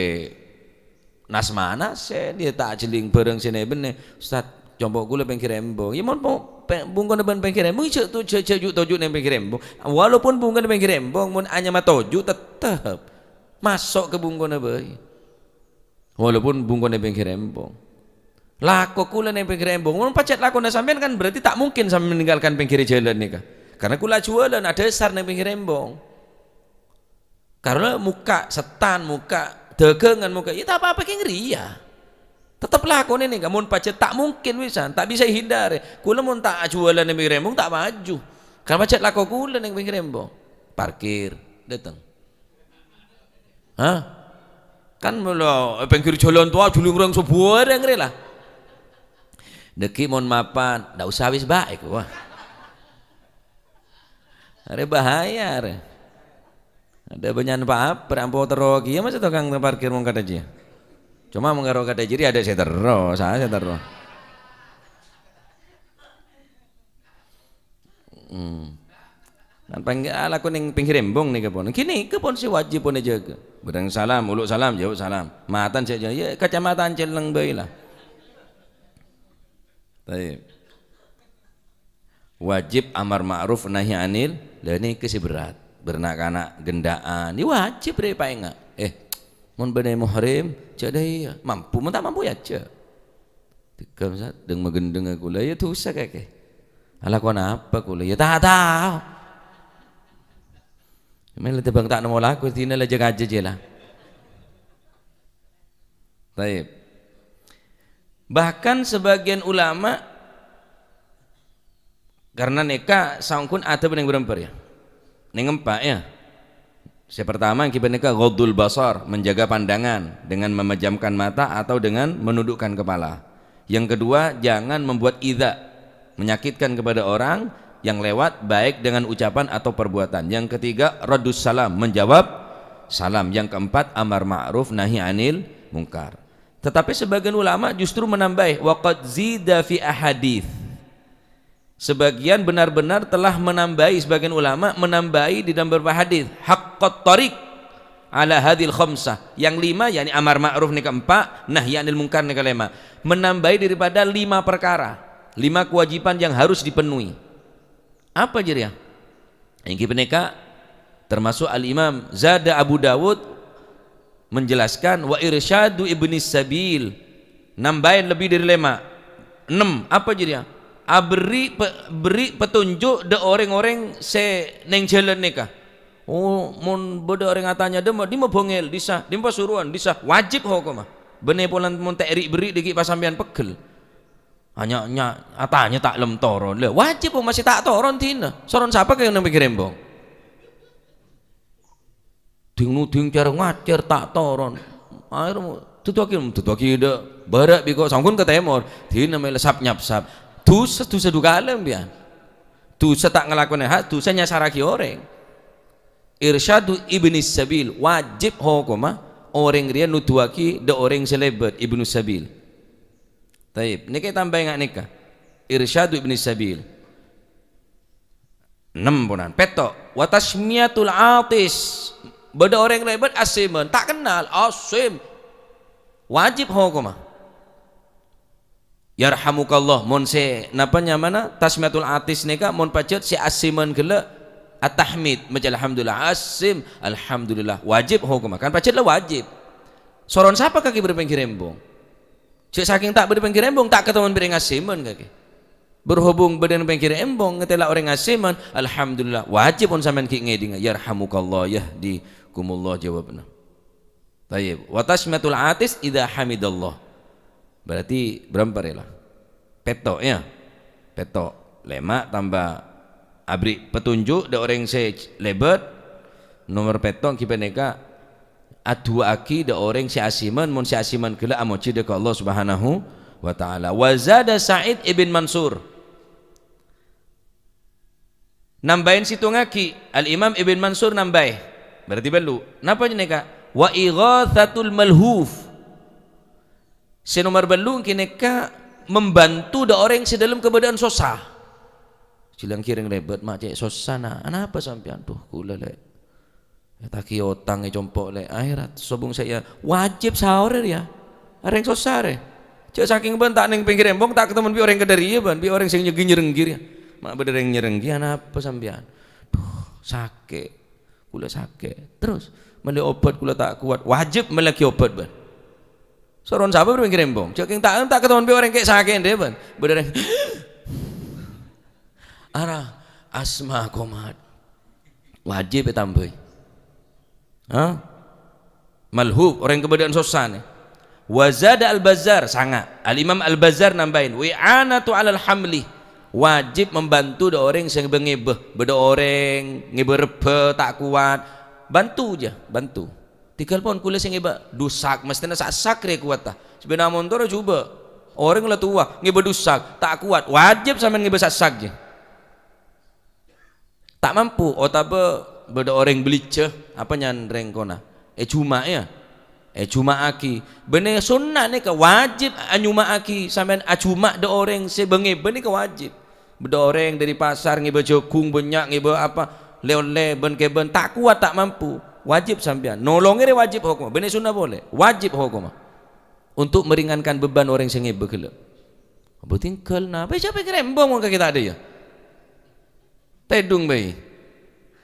nas-manassè, yâ ta' jhelling bhârâng sè nè-bânnè. "Ustad, compo' kaulâ pèngghir embong." Yâ mon po-, pè-, bungkona bân pèngghir embong, jhâ' to-, jhâ', jhâ' ju-, toju' neng pèngghir embong. Walaupun bungkona pèngghir embong, mon anyama toju' tettep maso' ka bungkona bhâi. Walaupun bungkona pèngghir embong. Lako kaulâ neng pèngghir embong. Mon pajhât lakona sampèyan kan berarti ta' mungkin sampèyan meninggalkan pèngghir jhâlân nèka. Karena kaulâ ajhuwâlân, adhâsar neng pèngghir embong. Karena mokka' settan, mokka' dâgângan, mokka', yâ ta' apa-apa kèng rèya. Tettep lakonè nèka, mon pajhât ta' mungkin wisan, ta' bisa èhindar. Kaulâ mon ta' ajhuwâlân neng pèngghir embong, ta' maju. Kan pajhât lako kaulâ neng pèngghir embong. Parkir, dâteng. Hah? Kan molo è pèngghir jhâlân towa, jhuling rèng sabhârâng rè la. Dâgghi' mon mapan, ndak usah wis bâ'na, wah. Arè bahaya, arè. Adâ' bânnya'an pa-apa, rè ampo terro kèya masa tokang parkir mongkadhâ jiyâ. Coma mongkaro kadhâ jârèya adâ' sè terro, saè sè terro. Hmm. Kan pang-, alako neng pèngghir embong nèka pon. Ghânèka pon sè wajib pon èjâgâ. Bârâng salam, olo' salam, jâwâb salam. Matan sè jâ-, yâ kacamatan celleng bhâi la. Taib. Wajib amar ma'ruf nahi anil, lha nèka sè berat. Bârâna' kana' gendhâ'ân, yâ wajib rè paènga'. Eh, mon bâdâ muhrim, jâ' dâiyâ. Mampu, mon ta' mampu yâ jâ'. Dhika, Ustaz, dhâng-maghândhâng kaulâ, yâ dhusa kakè. Alako napa kaulâ? Yâ ta' tao. Mèla tèmbhâng ta' nemmo lako, dina la jâ-kajâ jiyâ la. Taib. Bahkan sebagian ulama, karena nèka saongghuna adhâb neng bârâmpa rèya? Neng empa', yâ. Sè pertama, èngghi panèka ghaddul basar, menjaga pandangan dengan memejamkan mata atau dengan menundukkan kepala. Yang kedua, jangan membuat idza, menyakitkan kepada orang yang lewat, baik dengan ucapan atau perbuatan. Yang ketiga, raddus salam, menjawab salam. Yang keempat, amar ma'ruf nahi anil mungkar. Tetapi sebagian ulama justru menambahi, "Wa qad zida fi ahadits." Sebagian benar-benar telah menambahi, sebagian ulama menambahi di dalam beberapa hadis, "Haqqat thariq ala hadhil khamsah." Yang lima, yakni amar ma'ruf nèka empa', nahi anil mungkar nèka lèma'. Menambahi daripada lima perkara, lima kewajiban yang harus dipenuhi. Apa jârèya? Èngghi panèka termasuk Al-Imam Zada Abu Dawud menjelaskan, "Wa irsyadu ibnis sabil." Nambâi lebbi dâri lèma'. Ennem, apa jârèya? Aberri' pe-, berri' petunjuk dâ' orèng-orèng sè neng jhâlân nèka. Oh, mon bâdâ orèng atanya, "Dimma, dimma bângèl?" Dissa. "Dimma pasuruwân?" Dissa. Wajib hokomma. Bânnè polana mon ta' ri'-berri' dâgghi' pas sampèyan pegghel. Anya-, nya-, atanya ta' lem toron. Lha, wajib, wong masih ta' toron dina. Soron sapa kèng neng pèngghir embong? Ding-nuding cer-ngacer ta' toron. Akhir mo-, duduwaghi, duduwaghi dâ' bârâ' bi' ko' songghun ka tèmor. Dina mèlè sap-nyapsap. Dusa, dusa du kalè, mbiyan. Dusa ta' ngalakonè hak, dusa nyasarraghi orèng. Irsyadu ibnis sabil, wajib hokomma orèng rèya noduwaghi dâ' orèng sè lèbât, ibnus sabil. Taib, nèka ètambâi nga' nèka. Irsyadu ibnis sabil. Ennem ponan. Pètto'. Wa tasmiyatul atis. Bâdâ orèng lèbât asèmon, ta' kennal, asèm. Wajib hokomma. Yarhamukallah, mon sè napa nyamana tasmiyatul atis nèka mon pajhât sè asèmon ghellâ' at-tahmid, maca alhamdulillah, asèm, alhamdulillah, wajib hokomma. Kan pajhât la wajib. Soron sapa kakè bâdâ pèngghir embong? Jhâ' sakèng ta' bâdâ pèngghir embong, ta' kataowan bâdâ orèng asèmon kakè. Berhubung bâdâ pèngghir embong, ngatèla' orèng asèmon, alhamdulillah, wajib mon sampèyan ghi' ngèdingngaghi, yarhamukallah, yahdikumullah, jawabna. Tayyib. Wa tasmiyatul atis idza hamidallah. Berarti bârâmpa rè la? Pètto', ya? Pètto'. Lèma' tamba aberri' petunjuk dâ' orèng sè lèbât. Nomer pètto' ghi panèka adu'aaghi dâ' orèng sè asèmon, mon sè asèmon ghellâ' amojhi dâ' ka Allah Subhanahu wa Ta'ala. Wa zada Sa'id ibn Mansur. Nambâi sèttong aghi', Al-Imam Ibn Mansur nambâi. Berarti bâllu'. Napa nèka? Wa ighatsatul malhuf. Sè nomer bâllu' nèka membantu dâ' orèng sè dâlem kabâdâ'ân sossa. Jhâlâng ghi' rèng lèbât, "Ma' cè' sossa, na'. Anapa sampèyan?" "Duh, kaulâ, Lè'." Ètaghi otang, è compo', Lè'. Akhèrat, sobung sè ya, wajib saorè rèya. Orèng sossa rè. Jhâ' sakèng bân ta' neng pèngghir embong, ta' kataowan bi' orèng kadâ' rèya bân, bi' orèng sè nyeghi nyerenggi rèya. Ma' bâdâ orèng nyerenggi, anapa sampèyan? Duh, sakè'. Kaulâ sakè'. Terros, mellè obat kaulâ ta' kowat. Wajib mellèaghi obat bân. Soron sapa bâdâ pèngghir embong? Jhâ' kèng ta', ta' kataowan bi' orèng kè' sakè' ndhâ bân. Bâdâ orèng Ara, asma komat. Wajib ètambâi. Hah? Malhuf, orèng kabâdâ'ân sossa nè. Wa zada Al-Bazzar, sanga'. Al-Imam Al-Bazzar nambâi, "Wi'anatu 'alal hamli." Wajib membantu dâ' orèng sè ngèbâ-ngèbâ. Bâdâ orèng ngèbâ rebbhâ, ta' kowat. Bantu jâ, bantu. Tèghâl pon kaulâ sè ngèbâ dusak, mesthèna sa'sak rè kowatta. Sabâna montor jhubâ'. Orèng la towa, ngèbâ dusak, ta' kowat. Wajib sampèyan ngèbâ sa'sak jâ. Ta' mampu, otabâ bâdâ orèng bâlijjhâ, apa nyan rèng kona? È juma', ya? È juma'aghi. Bânnè sonnat nèka wajib anyuma'aghi, sampèyan ajuma' dâ' orèng sè bâ-ngèbâ nèka wajib. Bâdâ orèng dâri pasar ngèbâ jhâghung bânnya', ngèbâ apa, lè-ollè bân-kèbân, ta' kowat, ta' mampu. Wajib sampèyan. Nolongè rè wajib hokomma. Bânnè sonnat polè. Wajib hokomma. Untuk meringankan beban orèng sè ngèbâ ghellâ'. Apa tèngghâl, napa? Sapa kèrèmbong mon kakè ta' dâ' iyâ? Tèdung bhâi.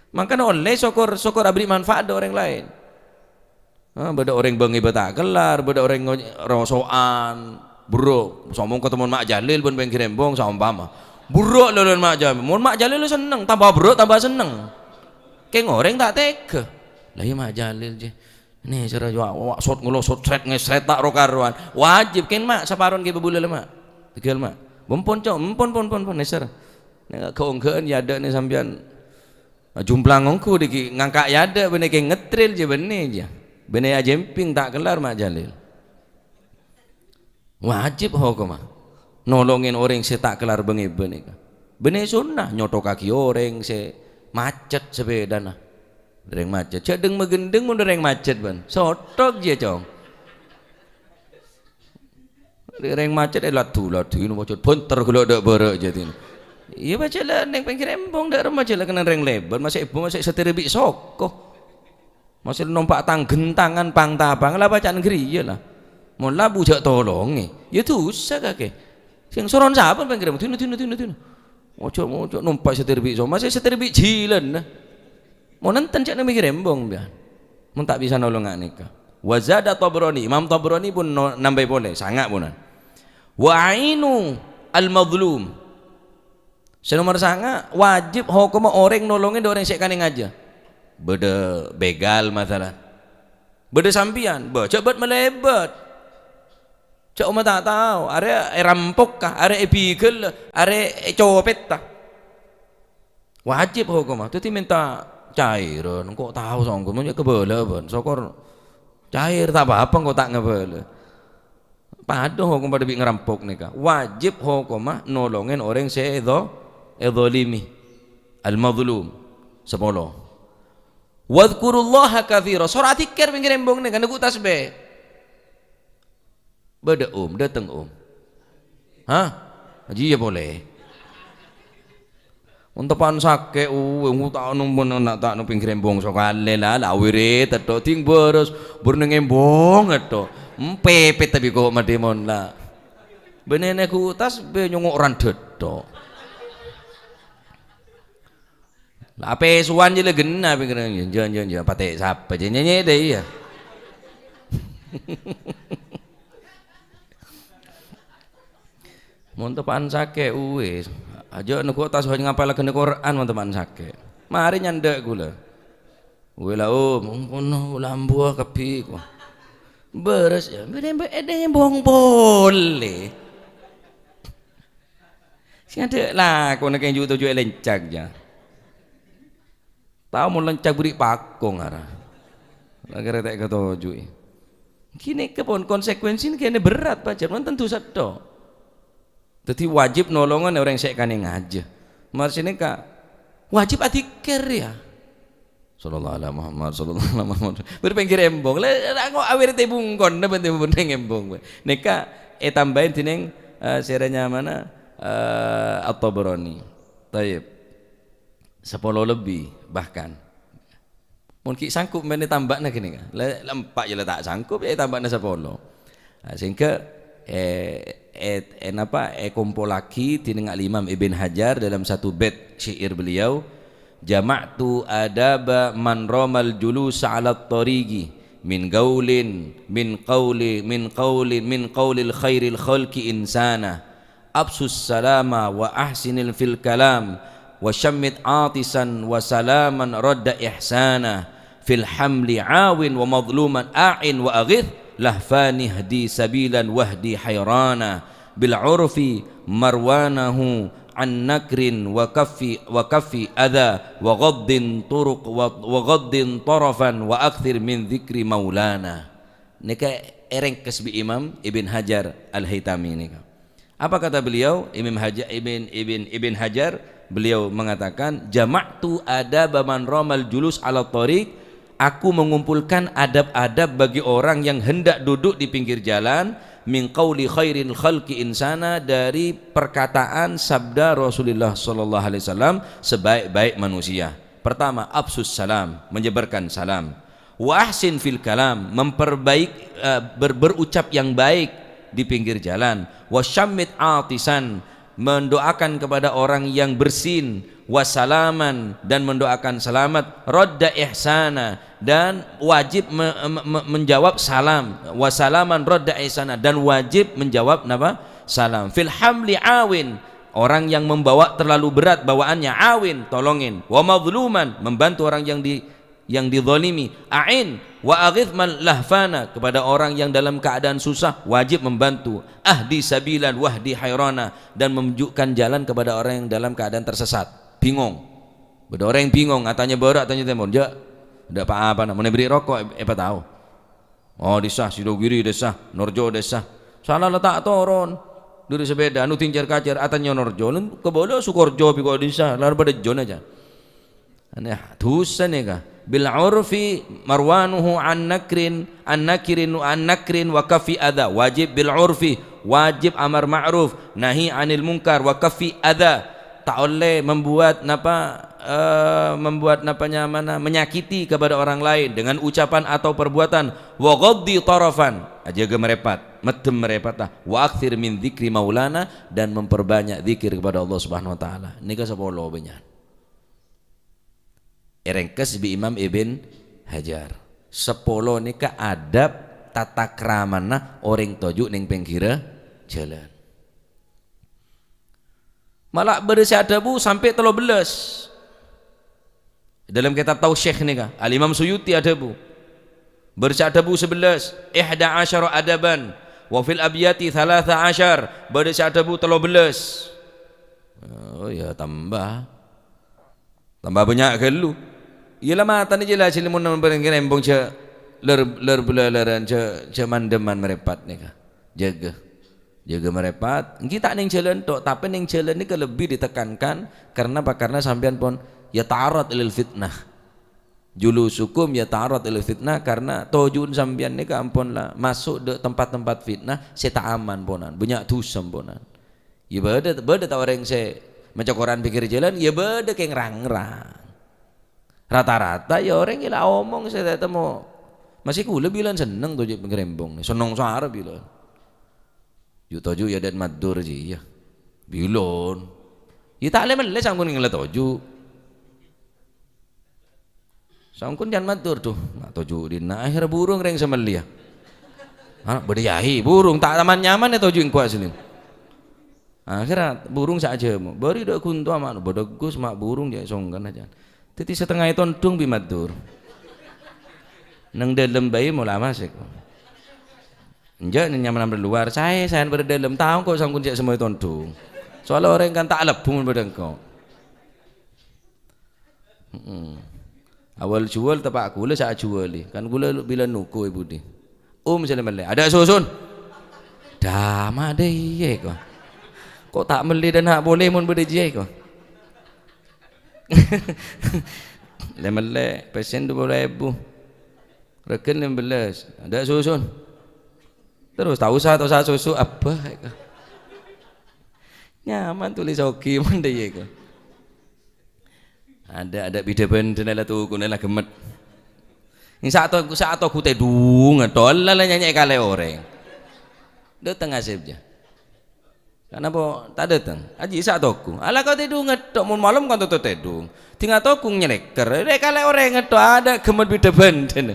Mangkana ollè sokor, sokor aberri' manfaat dâ' orèng laèn. Ah, bâdâ orèng bâ-ngèbâ ta' kellar, bâdâ orèng ngo-, roso'an, burro', somong katemmo Ma' Jalil bân pèngghir embong, saompama. Burro' lolon Ma' Jalil. Mon Ma' Jalil senneng, tamba burro', tamba senneng. Kèng orèng ta' tèghâ. Lah iyâ Ma' Jalil, jè. Nèsèr wa-, wa-, sot ngelosot, srèt ngesrèt, ta' ro-karowan. Wajib, kèng, Ma', saparon kè bâbulâ la, Ma'. Tèghâl, Ma'. Bâ, empon, Cong. Empon, pon, pon, pon, nèsèr. Nèka ghâ-onggâ'ân yâ adâ'na sampèyan. Jumplang ongghu dhiki ngangka' yâ adâ' bânnè kè ngetril jâ bânnè jâ. Bânnè ajèmping ta' kellar Ma' Jalil. Wajib hokomma. Nolongè orèng sè ta' kellar bâ-ngèbâ nèka. Bânnè sonnat nyothokaghi orèng sè macet sapèdana. Orèng macet. Jhâ' dhâng-maghândhâng mon orèng macet, bân. Sothok jiyâ, Cong. Rè-, rèng macet, eh, ladhu-ladhu, ino macet, bhânter ghellâ' dâ' bârâ' jâdina. Iyâ, pajhât la neng pèngghir embong, dâ' remma jhâ' la kennèng rèng lèbât, masè' èbhu, masè' satèra bi' soko. Masè' nompa' tang-ghentangan, pang-tapangan, la bâca'an ghâriyâ la. Mon labu jhâ' tolongè, iyâ dhusa kakè. Sè soron sapa pèngghir embong? Dina, dina, dina, dina. Ojo, ojo nompa' satèra bi' soko, masè' satèra bi' jhilânna. Mon enten jhâ' neng pèngghir embong, sampèyan. Mon ta' bisa nolonga nèka. Wa zada Tabrani, Imam Tabrani pon no-, nambâi polè, sanga' ponan. Wa ainu al-mazlum. Sè nomer sanga', wajib hokomma orèng nolongè dâ' orèng sè èkanèngajâ. Bâdâ begal, masalan. Bâdâ sampèyan, bâ, jhâ' bât-malèbât. Jhâ' omma ta' tao, arè èrampoka, arè èbigella, arè ècopètta. Wajib hokomma. Dhâddhi mènta caèran, engko' tao songko, mon jhâ' kabâlâ bân. Sokor caèr ta' pa-apa engko' ta' ngabâlâ. Padâ hokom padâ bi' ngarampok nèka. Wajib hokomma nolongè orèng sè èdho-, èdholimi. Al-Mazlum, sapolo. "Wadzkurullaha katsira." Soro adzikkèr pèngghir embong nèka, neggu' tasbih. Bâdâ, Om, dâteng, Om. Hah? Jiyâ polè. Mon teppa'an sakè', uwè, nguta'no mon na' ta' no pèngghir embong sakalè la, la wirid, tedhok ding bârâs, bur neng embong tedhok. Empèpèt tapè ko' madhimon la. Bânnè neggu' tasbih nyongo' randhât tedhok. La apèsowan jâ la ghenna pèngghir, jâ, jâ, jâ, patè' sapa jâ nyènyè dâ iyâ. Mon teppa'an sakè', uwis. Ajâ neggu' tasbih ngapalaghâna Qur'an mon teppa'an sakè'. Marè nyandhâ' ghulâ. Uwè la, Om, mon kono la ambuwâ kabbhi, ko. Bârâs, yâ, bâdâ embong polè. Sè adâ' lakona kèng ju'-toju' èlèncak, jâ. Tao mon lèncak bherri' pakong, ara. Lakè rè ta' èkatoju'i. Ghânèka pon konsekuensina ghânèka berrâ', pajhât, mon tentu sèttong. Dhâddhi wajib nolongana orèng sè èkanèngajâ. Marè sè nèka wajib adzikkèr, yâ. Sallallahu ala Muhammad, sallallahu ala Muhammad. Bâr pèngghir embong. La, la, kok awèrtè bungkon, napa tè bungkon embong, bâ. Nèka ètambâi dhinèng, eh, sèrè nyamana, eh, At-Tabarani. Tayyib. Sapolo lebbi, bahkan. Mon ghi' sanggup mènè tambâna ghânèka. La, la empa' jâ la ta' sanggup, yâ tambâna sapolo. Nah, sehingga, eh, eh, eh, napa, èkompollaghi dhinèng Al-Imam Ibn Hajar dalam satu bait syair beliau, "Jama'tu adaba man ramal julusa 'alat thariqi min qaulin, min qauli, min qaulin, min qaulil khairil khalqi insana." Afsus salama wa ahsinil fil kalam, wa syammit atisan wa salaman radda ihsana, fil hamli awin wa mazluman a'in wa aghith, lahfani hdi sabilan wahdi hayrana, bil urfi marwanahu an nakrin wa kaffi, wa kaffi adha, wa ghaddin turuq, wa, wa ghaddin tarafan, wa akthir min dzikri maulana. Nèka èrèngkes bi' Imam Ibn Hajar Al-Haytami nèka. Apa kata beliau? Imam Haja-, Ibn, Ibn, Ibn Hajar, beliau mengatakan, "Jama'tu adaba man ramal julus 'ala thariq." Aku mengumpulkan adab-adab bagi orang yang hendak duduk di pinggir jalan, "min qauli khairil khalqi insana," dari perkataan sabda Rasulullah sallallahu alaihi wasallam, sebaik-baik manusia. Pertama, afsus salam, menyebarkan salam. Wa ahsin fil kalam, memperbaik, eh, ber-, berucap yang baik di pinggir jalan. Wa syammit atisan, mendoakan kepada orang yang bersin. Wa salaman, dan mendoakan selamat. Radda ihsana, dan wajib me-, me-, me-, menjawab salam. Wa salaman radda ihsana, dan wajib menjawab napa? Salam. Fil hamli awin, orang yang membawa terlalu berat bawaannya, awin, tolongin. Wa mazluman, membantu orang yang di-, yang dizalimi. A'in wa aghith man lahfana, kepada orang yang dalam keadaan susah, wajib membantu. Ahdi sabilan wahdi hayrana, dan menunjukkan jalan kepada orang yang dalam keadaan tersesat, bingung. Bâdâ orèng bingung, atanya bârâ', atanya tèmor, jâ', ndak pa-apa, na, mon èberri' roko', è-, èpatao. Oh, dissa, Sidogiri dissa, Norjo dissa. Sala la ta' toron. Duri sepèda, anu tinjar-kajar, atanya Norjo. Lem, kabâlâ Sukorjo bi' ko' dissa, la padâ jona jâ. Anè, dusa nèka. Bil urfi marwanuhu an nakrin, an nakirin, an nakrin wa kaffi adha. Wajib bil urfi, wajib amar ma'ruf, nahi anil munkar, wa kaffi adha. Ta' ollè membuat napa, eh, membuat napa nyamana, menyakiti kepada orang lain dengan ucapan atau perbuatan. Wa ghaddhi tarafan, ajâgâ marèpat, meddhem marèpat, ah. Wa akthir min dzikri maulana, dan memperbanyak zikir kepada Allah Subhanahu wa Ta'ala. Nèka sapolo bânnya'. Èrèngkes bi' Imam Ibn Hajar. Sapolo nèka adab tata kramana orèng toju' neng pèngghirra jhâlân. Mala bâdâ sè adhâbu sampè' tello bellâs. Dalam kitab Tausyikh nèka, Al-Imam Suyuti adhâbu, bâdâ sè adhâbu sabellâs, ihda asyara adaban, wa fil abyati thalatha asyar, bâdâ sè adhâbu tello bellâs. Oh, ya, tambah. Tambah bânnya' ghâllu. Iyâ la matana jâ la sè mon nèng pèngghir embong jâ' lèr-, lèr-, bâlâlârân jâ', jâ' mandhâman marèpat nèka. Jâgâ. Jâgâ marèpat. Èngghi ta' neng jhâlân tok, tapè neng jhâlân nèka lebbi ditekankan. Karna apa? Karna sampèyan pon Yata'arrad lil fitnah. Julusukum yata'arrad lil fitnah, karena toju'na sampèyan nèka ampon la maso' dâ' tempat-tempat fitnah sè ta' aman, ponan. Bânnya' dhusa, ponan. Iyâ bâdâ, bâdâ ta' orèng sè maca Qur'an pèkkèr jhâlân, iyâ bâdâ kèng rang-rang. Rata-rata iyâ orèng iyâ la omong sè ta' temmo. Masè kaulâ bilân senneng toju' pèkkèr embong, senneng sara bilân. Ju'-toju' yâ dâ' maddhur jiyâ. Bilân. Iyâ ta' lè-mellè sangkon ngèngla toju'. Sangkon can maddhur, dhu, ma' toju' dinna', akhèrra burung rèng sè mellèya. Ah, bâdâ yâi, burung, ta' taman nyaman yâ toju' engko' asli. Akhèrra burung sè ajhâmo, bâri' dâ' ghunto ma' bâdâ gus, ma' burung jhâ' songkan ajân. Dhâddhi satengnga ètondhung bi' maddhur. Neng dâlem bhâi mola masèk. Enjâ' nyaman bâdâ lowar, saè, saèn bâdâ dâlem, tao engko' sangkon jhâ' semmo ètondhung. Soalnya orèng kan ta' alebbhu mon bâdâ engko'. Heeh. Awal juwâl teppa' kaulâ sè ajuwâli. Kan kaulâ bilân noko è budi. Om sè lè-mellè, "Adâ' soson." Dâ' ma' dâ' iyâ, ko'. Ko' ta' mellè dâ' na' polè mon bâdâ jiyâ, ko'. Lè-mellè, pèssèna dupolo èbu. Règhân lèma bellâs. Adâ' soson. Terros, ta' osa, ta' osa soso, abbâ, ko'. Nyaman tolè soghi mon dâ' iyâ, ko'. Adâ', adâ' bidhâ bhândhâna la tokona la ghemmet. Sè ato-, sè atogu tèdhunga, tolla la nyanyè kalè orèng. Dâteng asèp jâ. Kanapa ta' dâteng? Ajhi' sè atogu. Ala kau tèdhunga tok, mon malem kan totop tèdhung. Ding atogu nyèlèkèr. Rè kalè orèng tok, adâ' ghemmet bidhâ bhândhâna.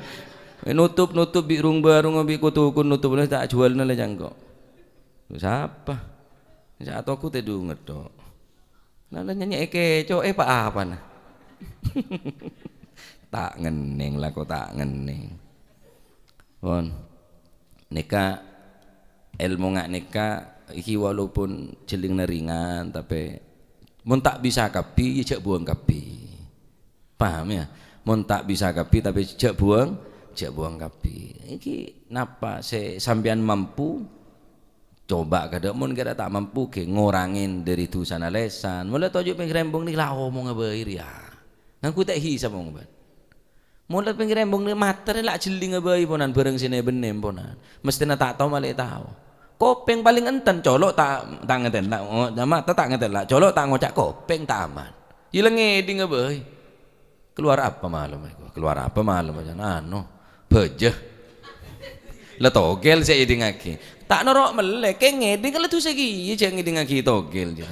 Notop-notop bi' rung-barung, bi' ko-tokon notop, la ta' juwâlana la cangko'. Sapa? Sè atogu tèdhunga tok. Lah, lah nyanyè èkèco'è pa-apana. Ta' ngennèng, la ko' ta' ngennèng. Pon. Nèka, èlmo nga' nèka, iki walaupun jhellingna ringan, tapè mon ta' bisa kabbhi, ya jhâ' buwâng kabbhi. Paham, ya? Mon ta' bisa kabbhi, tapè jhâ' buwâng, jhâ' buwâng kabbhi. Iki napa sè sampèyan mampu? Coba' kadhâ', mon kèra ta' mampu, ghi ngorangè dâri dhusana lèsan. Mon la toju' pèngghir embong nèka la omongnga bhâi rèya. Ngangghuy ta' hisab, mon bân. Mon la pèngghir embong nèka matè rè la jhellinga bhâi, ponan, bhârâng sè nè-bennè, ponan. Mesthèna ta' tao malè tao. Kopèng palèng enten, colo' ta', ta' ngatèla', o-, mata ta' ngatèla', colo' ta' ngoca' kopèng ta' aman. Iyâ la ngèdhingnga bhâi. Kalowar apa malem, èko? Kalowar apa malem, jân? Anu, bâjâ. La togel sè èdingngaghi. Ta' noro' mellè, kèng ngèdhing la dhusa kèya, jhâ' ngèdingngaghi togel, jâ.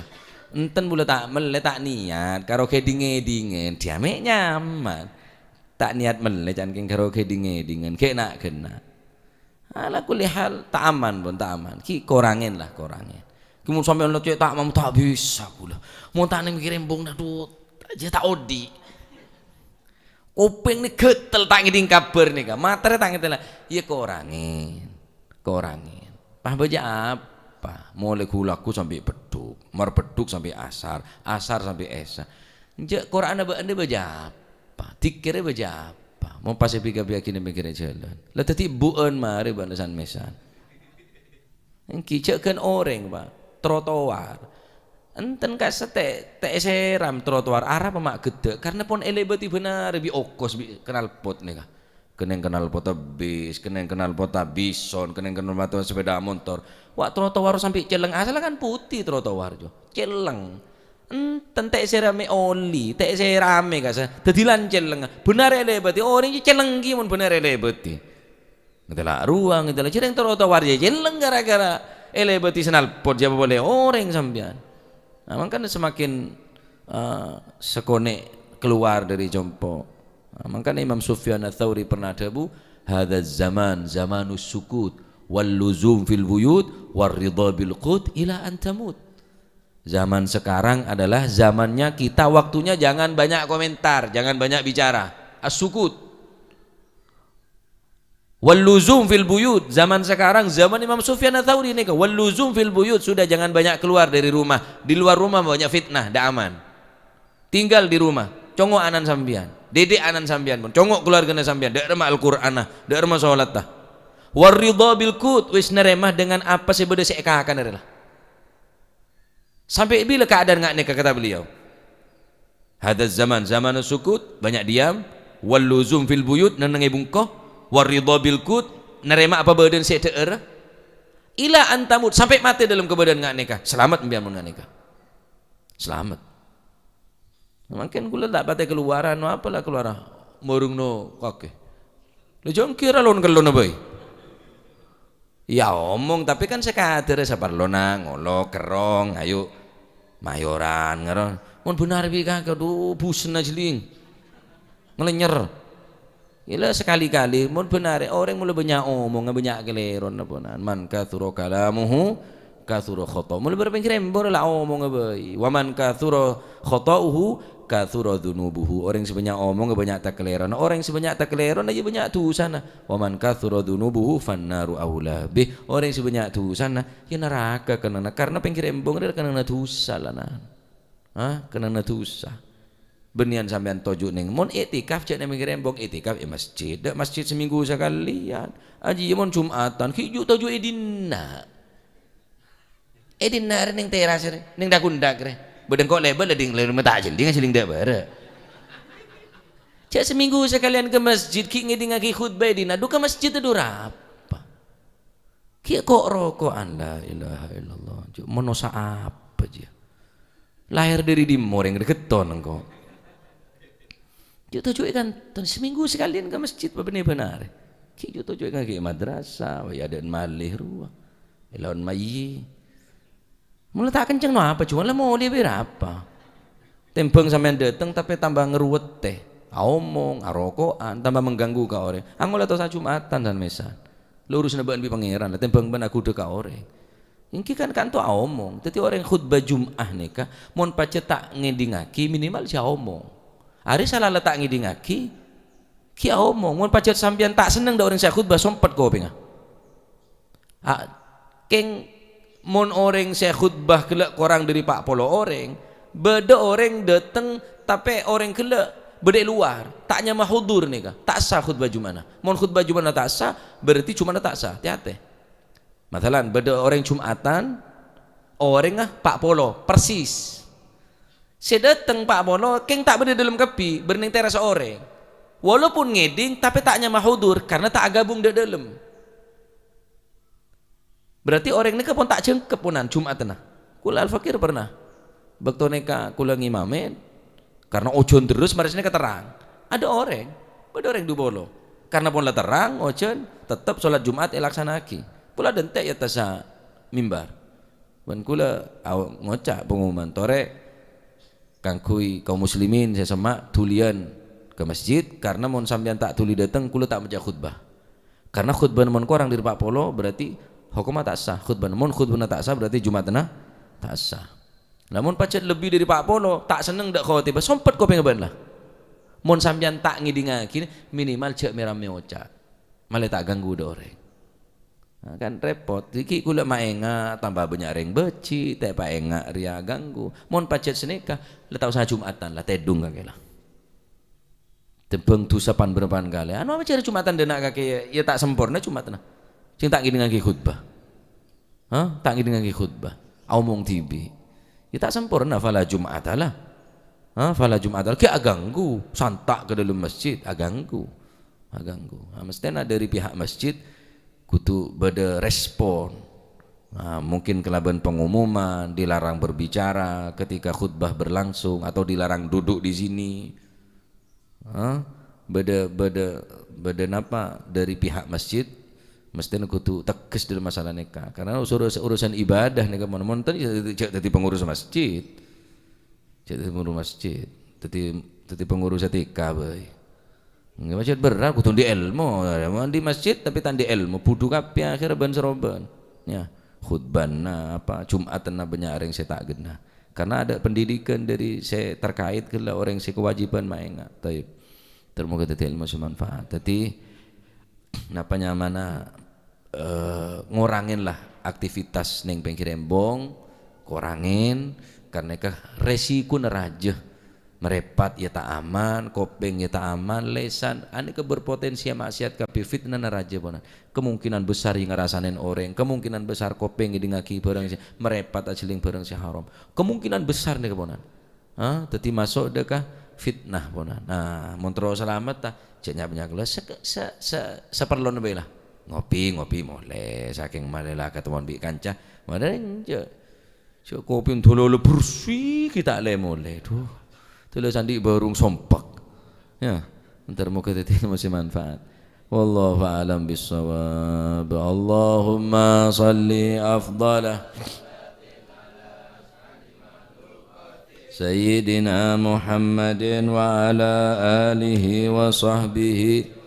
Enten bulâ ta' mellè, ta' niyat, karo ghèdhing-ngèdhingèn, dhiyâ mè' nyaman. Ta' niyat mellè, can kèng karo ghèdhing-ngèdhingèn, ghi' na'-ghenna'. Ala kulli hal, ta' aman, pon, ta' aman. Ghi' korangèn la, korangèn. Ghi' mon sampèyan la cè' ta' mam-, ta' bisa kaulâ. Mon ta' nèng pèngghir embong, adhu, jâ ta' odi'. Kopèng nè ghâtel ta' ngèdhing kabhâr nèka. Matè rè ta' ngèdhing la. Iyâ korangèn. Korangèn. Pas bâjâ apa? Molaè ghu-lagghu sampè' beddhuk. Mar beddhuk sampè' asar. Asar sampè' èsa. Jâ' Qur'anna bâ'na bâjâ apa? Dhikkèrra bâjâ apa? Mon pas èbhi-kabhiyâghi nèng pèngghirrâ jhâlân. La dhâddhi embu'ân marè bâ'na san-mèsan. Èngghi jhâ' ghân orèng, Pa'. Trotoar. Enten kassa' ta', ta' èsèram trotoar, arapa ma' ghedda', karna pon èlèbâdhi bân arè bi' okos, bi' knalpot nèka. Kennèng knalpot bis, kennèng knalpot bison, kennèng knalpot sepeda motor. Wa' trotoar sampè' celleng, asalla kan putih trotoar, Jo. Celleng. Enten ta' èsèramè oli, ta' èsèramè kassa'. Dhâddhi lan celleng. Bân arè èlèbâdhi, orèng celleng ghi mon bân arè èlèbâdhi. Ngatèla' rowa, ngatèla' jhâreng trotoar, jâ celleng ghârâ-ghârâ èlèbâdhi knalpot, jâ polè orèng sampèyan. Nah, mangkana semakin, eh, sakonè' kalowar dâri compo'. Nah, mangkana Imam Sufyan Ats-Tsauri pernah adhâbu, "Hadzaz zaman zamanus sukut, wal luzum fil buyut, war ridha bil qut ila an tamut." Zaman sekarang adalah zamannya kita, waktunya jangan banyak komentar, jangan banyak bicara. As-sukut. Wal luzum fil buyut. Zaman sekarang, zaman Imam Sufyan Ats-Tsauri nèka. Wal luzum fil buyut. Sudah, jangan banyak keluar dari rumah. Di luar rumah banyak fitnah, ndak aman. Tinggal di rumah. Congo' ana'na sampèyan. Didik ana'na sampèyan pon. Congo' keluargana sampèyan. Dâ' remma Al-Qur'anna. Dâ' remma sholatta. War ridha bil qut. Wis narèma dengan apa sè bâdâ sè èkakana rè la. Sampè' bilâ keadaan nga' nèka, kata beliau? Hadzaz zaman, zamanus sukut, banyak diam, wal luzum fil buyut, nennengngè bungko, war ridha bil qut, narèma apa bâdân sè èdhâ'ârâ. Ila an tamut, sampè' matè dâlem kabâdâ'ân nga' nèka. Salamet empèyan mon nga' nèka. Salamet. Mangkèn kaulâ ta' patè kaluwaran, apa la kaluwaran? Morung no kakè. Lè jhâ' kèra lon-kellonna bhâi. Iyâ omong, tapè kan sakadârâ saparlona, ngolok, kerrong, ayo mayoran, ngèro. Mon bhender bi' kakè, adu, busna jhelling. Ngalènyer. Iyâ la, sakali-kali, mon bhender, orèng molaè bânnya' omongnga, bânnya' kalèrona, ponan. Man katsura kalamuhu, katsura khata'. Molaè bârâ pèngghir embor la omongnga bhâi. Wa man katsura khata'uhu, katsura dzunubuhu. Orèng sè bânnya' omongnga, bânnya' takalèrona. Orèng sè bânnya' takalèrona, iyâ bânnya' dusana. Wa man katsura dzunubuhu, fannaru aula bih. Orèng sè bânnya' dusana, iyâ naraka kennengnganna. Karna pèngghir embong rèya kennengnganna dusa, lanan. Hah? Kennengnganna dusa. Bânnèyan sampèyan toju' neng, mon iktikaf jhâ' neng pèngghir embong, iktikaf è masjid. Dâ' masjid samènggu sakalèyan. Ajiyâ mon Jum'atan, ghi' ju'-toju' è dinna'. È dinna' rè neng teras rè, neng dak-ondak rè. Bâdâ engko' lèbât la ding-, lèbât ta' jhelling, jhelling dâ' bârâ'. Jhâ' samènggu sakalèyan ka masjid, ghi' ngèdingngaghi khutbah è dinna', dhu ka masjid dhu arapa? Ghi' ko'-roko'an, la ilaha illallah. Ju' manossa apa jiyâ? Lahèr dâri dimma orèng ghâtton engko'. Ju' toju'è kanton, samènggu sakalèyan ka masjid, bâbâna bânarè. Ghi' ju' toju'è ka ghi' madrasah, wa iyâ adâ'na malè rowa. Èlaon mayyè. Mula ta' kenceng no apa, cuma la molè bi' arapa? Tèmbhâng sampèyan dâteng, tapè tamba ngeruwettè. Aomong, aroko'an, tamba mengganggu ka orèng. Angolè tosa Jum'atan, san-mèsan. Lurusna bâ'na bi' Pangèran, la tèmbhâng bâ'na aghudhâ ka orèng. Ènggi kan kanto aomong. Dâddhi orèng khutbah Jum'ah nèka, mon pajhât ta' ngèdingngaghi, minimal jhâ' aomong. Arè sala la ta' ngèdingngaghi, ghi' aomong. Mon pajhât sampèyan ta' senneng dâ' orèng sè akhutbah, sompet kopèngnga. A, kèng mon orèng sè khutbah ghellâ' korang dâri pa' polo orèng, bâdâ orèng dâteng, tapè orèng ghellâ' bâdâ è lowar, ta' nyama hudur nèka, ta' sah khutbah Jum'ana. Mon khutbah Jum'ana ta' sah, berarti Jum'ana ta' sah. Tè-atè. Masalan, bâdâ orèng Jum'atan, orèngnga pa' polo, persis. Sè dâteng pa' polo, kèng ta' bâdâ dâlem kabbhi, bâdâ neng terassa orèng. Walaupun ngèding, tapè ta' nyama hudur, karna ta' aghâbung dâ' dâlem. Berarti orèng nèka pon ta' jhângkep ponan Jum'atanna. Kaulâ Al-Fakir pernah. Bâkto nèka kaulâ ngimamè, karna ojhân terros marè sanèka terrang. Adâ orèng, bâdâ orèng dhu polo. Karna pon la terrang, ojhân, tettep sholat Jum'at èlaksana'aghi. Kaulâ dântè' è attassa mimbar. Bân kaulâ aw-, ngoca' pengumuman, "Torè, kaangghuy kaum muslimin sè semma' dhuliyân ka masjid, karna mon sampèyan ta' dhuli dâteng, kaulâ ta' maca khutbah. Karna khutbahna mon korang dâri pa' polo, berarti hokomma ta' sah. Khutbahna, mon khutbahna ta' sah, berarti Jum'atanna ta' sah. Lamon pajhât lebbi dâri pa' polo, ta' senneng dâ' khotibah, sompet kopèngnga bâ'na la. Mon sampèyan ta' ngèdingngaghi, minimal jhâ' mè-rammè oca'." Malè ta' ganggu dâ' orèng. Nah, kan rèpot. Ghi' kaulâ maènga' tamba bânnya' rèng bâji', ta' paènga' rèya ganggu. Mon pajhât sanèka, la ta' osa Jum'atan, la tèdung kakè la. Tèmbhâng dhusa pan-bârâmpan kalè. Anu apa jârèya Jum'atan dâ' na' kakè, iyâ ta' samporna Jum'atanna. Sèng ta' ngèdingngaghi khutbah. Hah? Ta' ngèdingngaghi khutbah. Aomong dhibi'. Iyâ ta' samporna, fala Jum'ata la. Hah? Fala Jum'ata la. Ghi' aganggu. Santa' ka dâlem masjid. Aganggu. Aganggu. Nah, mestèna dâri pihak masjid kodhu bâdâ respon. Nah, mungkin kalabân pengumuman, dilarang berbicara ketika khutbah berlangsung atau dilarang duduk di sini. Hah? Bâdâ, bâdâ, bâdâ napa dâri pihak masjid? Mestèna kodhu tegas dâlem masalah nèka. Karna usurus-, urusan ibadah nèka mon-, monten jhâ' dâddhi pengurus masjid. Jhâ' dâddhi pengurus masjid. Dâddhi, dâddhi pengurus A T K bhâi. Ngghi, masjid berrâ', kodhu andi' èlmo. Andi' masjid, tapè ta' andi' èlmo. Budhu kabbhi akhèrra bân-sarobân. Yâ, khutbahna apa, Jum'atanna bânnya' orèng sè ta' ghenna. Karna adâ' pendidikan dâri sè terkait ghellâ' orèng sè kawâjibhân maènga'. Thayyib. Ter-, moghâ dâddhi èlmo sè manfaat. Dâddhi, napa nyamana, eh, ngorangèn la aktivitas neng pèngghir embong, korangèn, karna ka rèsikona rajâ. Marèpat iyâ ta' aman, kopèng iyâ ta' aman, lèsan, anèka berpotensi maksiat kabbhi fitnana rajâ ponan. Kemungkinan besar iyâ ngarasanè orèng, kemungkinan besar kopèng ngèdingngaghi bhârâng sè marèpat ajhelling bhârâng sè haram. Kemungkinan besar nèka ponan. Ha, dhâddhi maso' dâ' ka fitnah, pona. Nah, mon terro salamet, ta, jhâ' nya'-panya' ghellâ', se-, se-, se-, saparlona bhâi, la. Ngopi, ngopi molè, sakèng malèla katemmon bi' kanca. Malè enjâ'. Jhâ' kopi ndolo bersih, ghi' ta' lè molè. Duh, dhulâ sandhi' bârung sompek. Ya, entar moga dhâddhi ilmu sè manfaat. Wallahu a'lam bissawab. Allahumma shalli afdala Sayyidina Muhammadin wa ala alihi wa sahbihi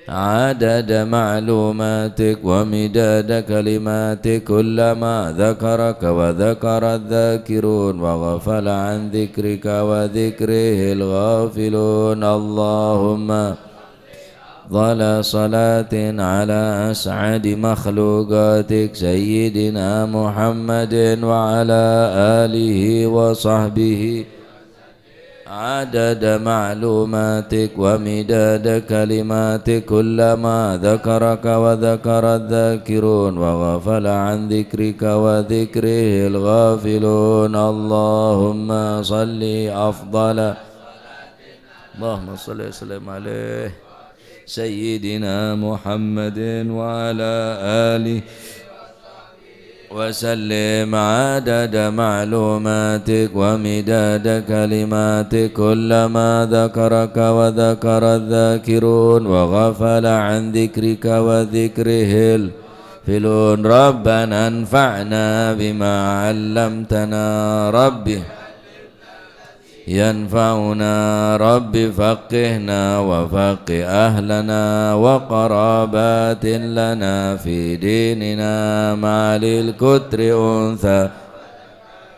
adada ma'lumatik wa midada kalimatik, kullama dzakaraka wa dzakara dzakirun wa ghafala an dzikrika wa dzikrihil ghafilun. Allahumma afdala salatin ala as'adi makhluqatik Sayyidina Muhammadin wa ala alihi wa sahbihi adada ma'lumatik wa midada kalimatik, kullama dzakaraka wa dzakara dzakirun wa ghafala an dzikrika wa dzikrihil ghafilun. Allahumma shalli afdala Allahumma shalli wa sallim alaihi Sayyidina Muhammadin wa ala alihi wa sallim adada ma'lumatik wa midada kalimatik, kullama dzakaraka wa dzakara dzakirun wa ghafala an dzikrika wa dzikrihil ghafilun. Rabbana anfa'na bima 'allamtana. Rabbi yanfa'una. Rabbi faqqihna wa faqqih ahlana wa qarabatin lana fi dinina ma'al kutri untha.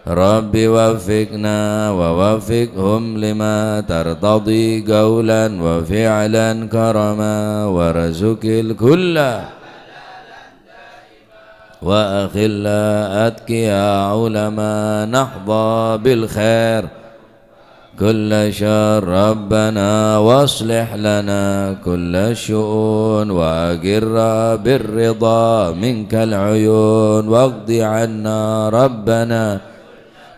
Rabbi waffiqna wa waffiqhum lima tartadi qaulan wa fi'lan karama warzuqil kulla wa akhilla atqiya ulama nahda bil khair kulla syarr. Rabbana waslih lana kulla syu'un wa aghirna bir ridha minkal uyun waqdi 'anna rabbana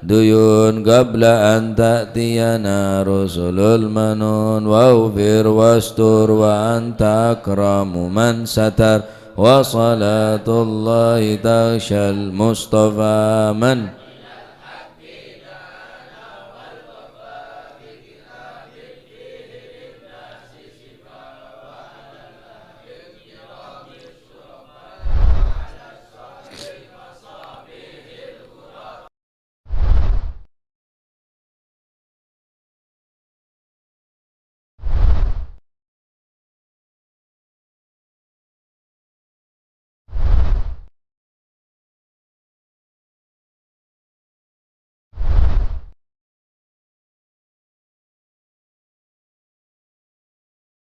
duyun qabla an ta'tiyana rusulul manun waghfir wastur wa anta akramu man satar wa salatullahi taghsyal mustafa man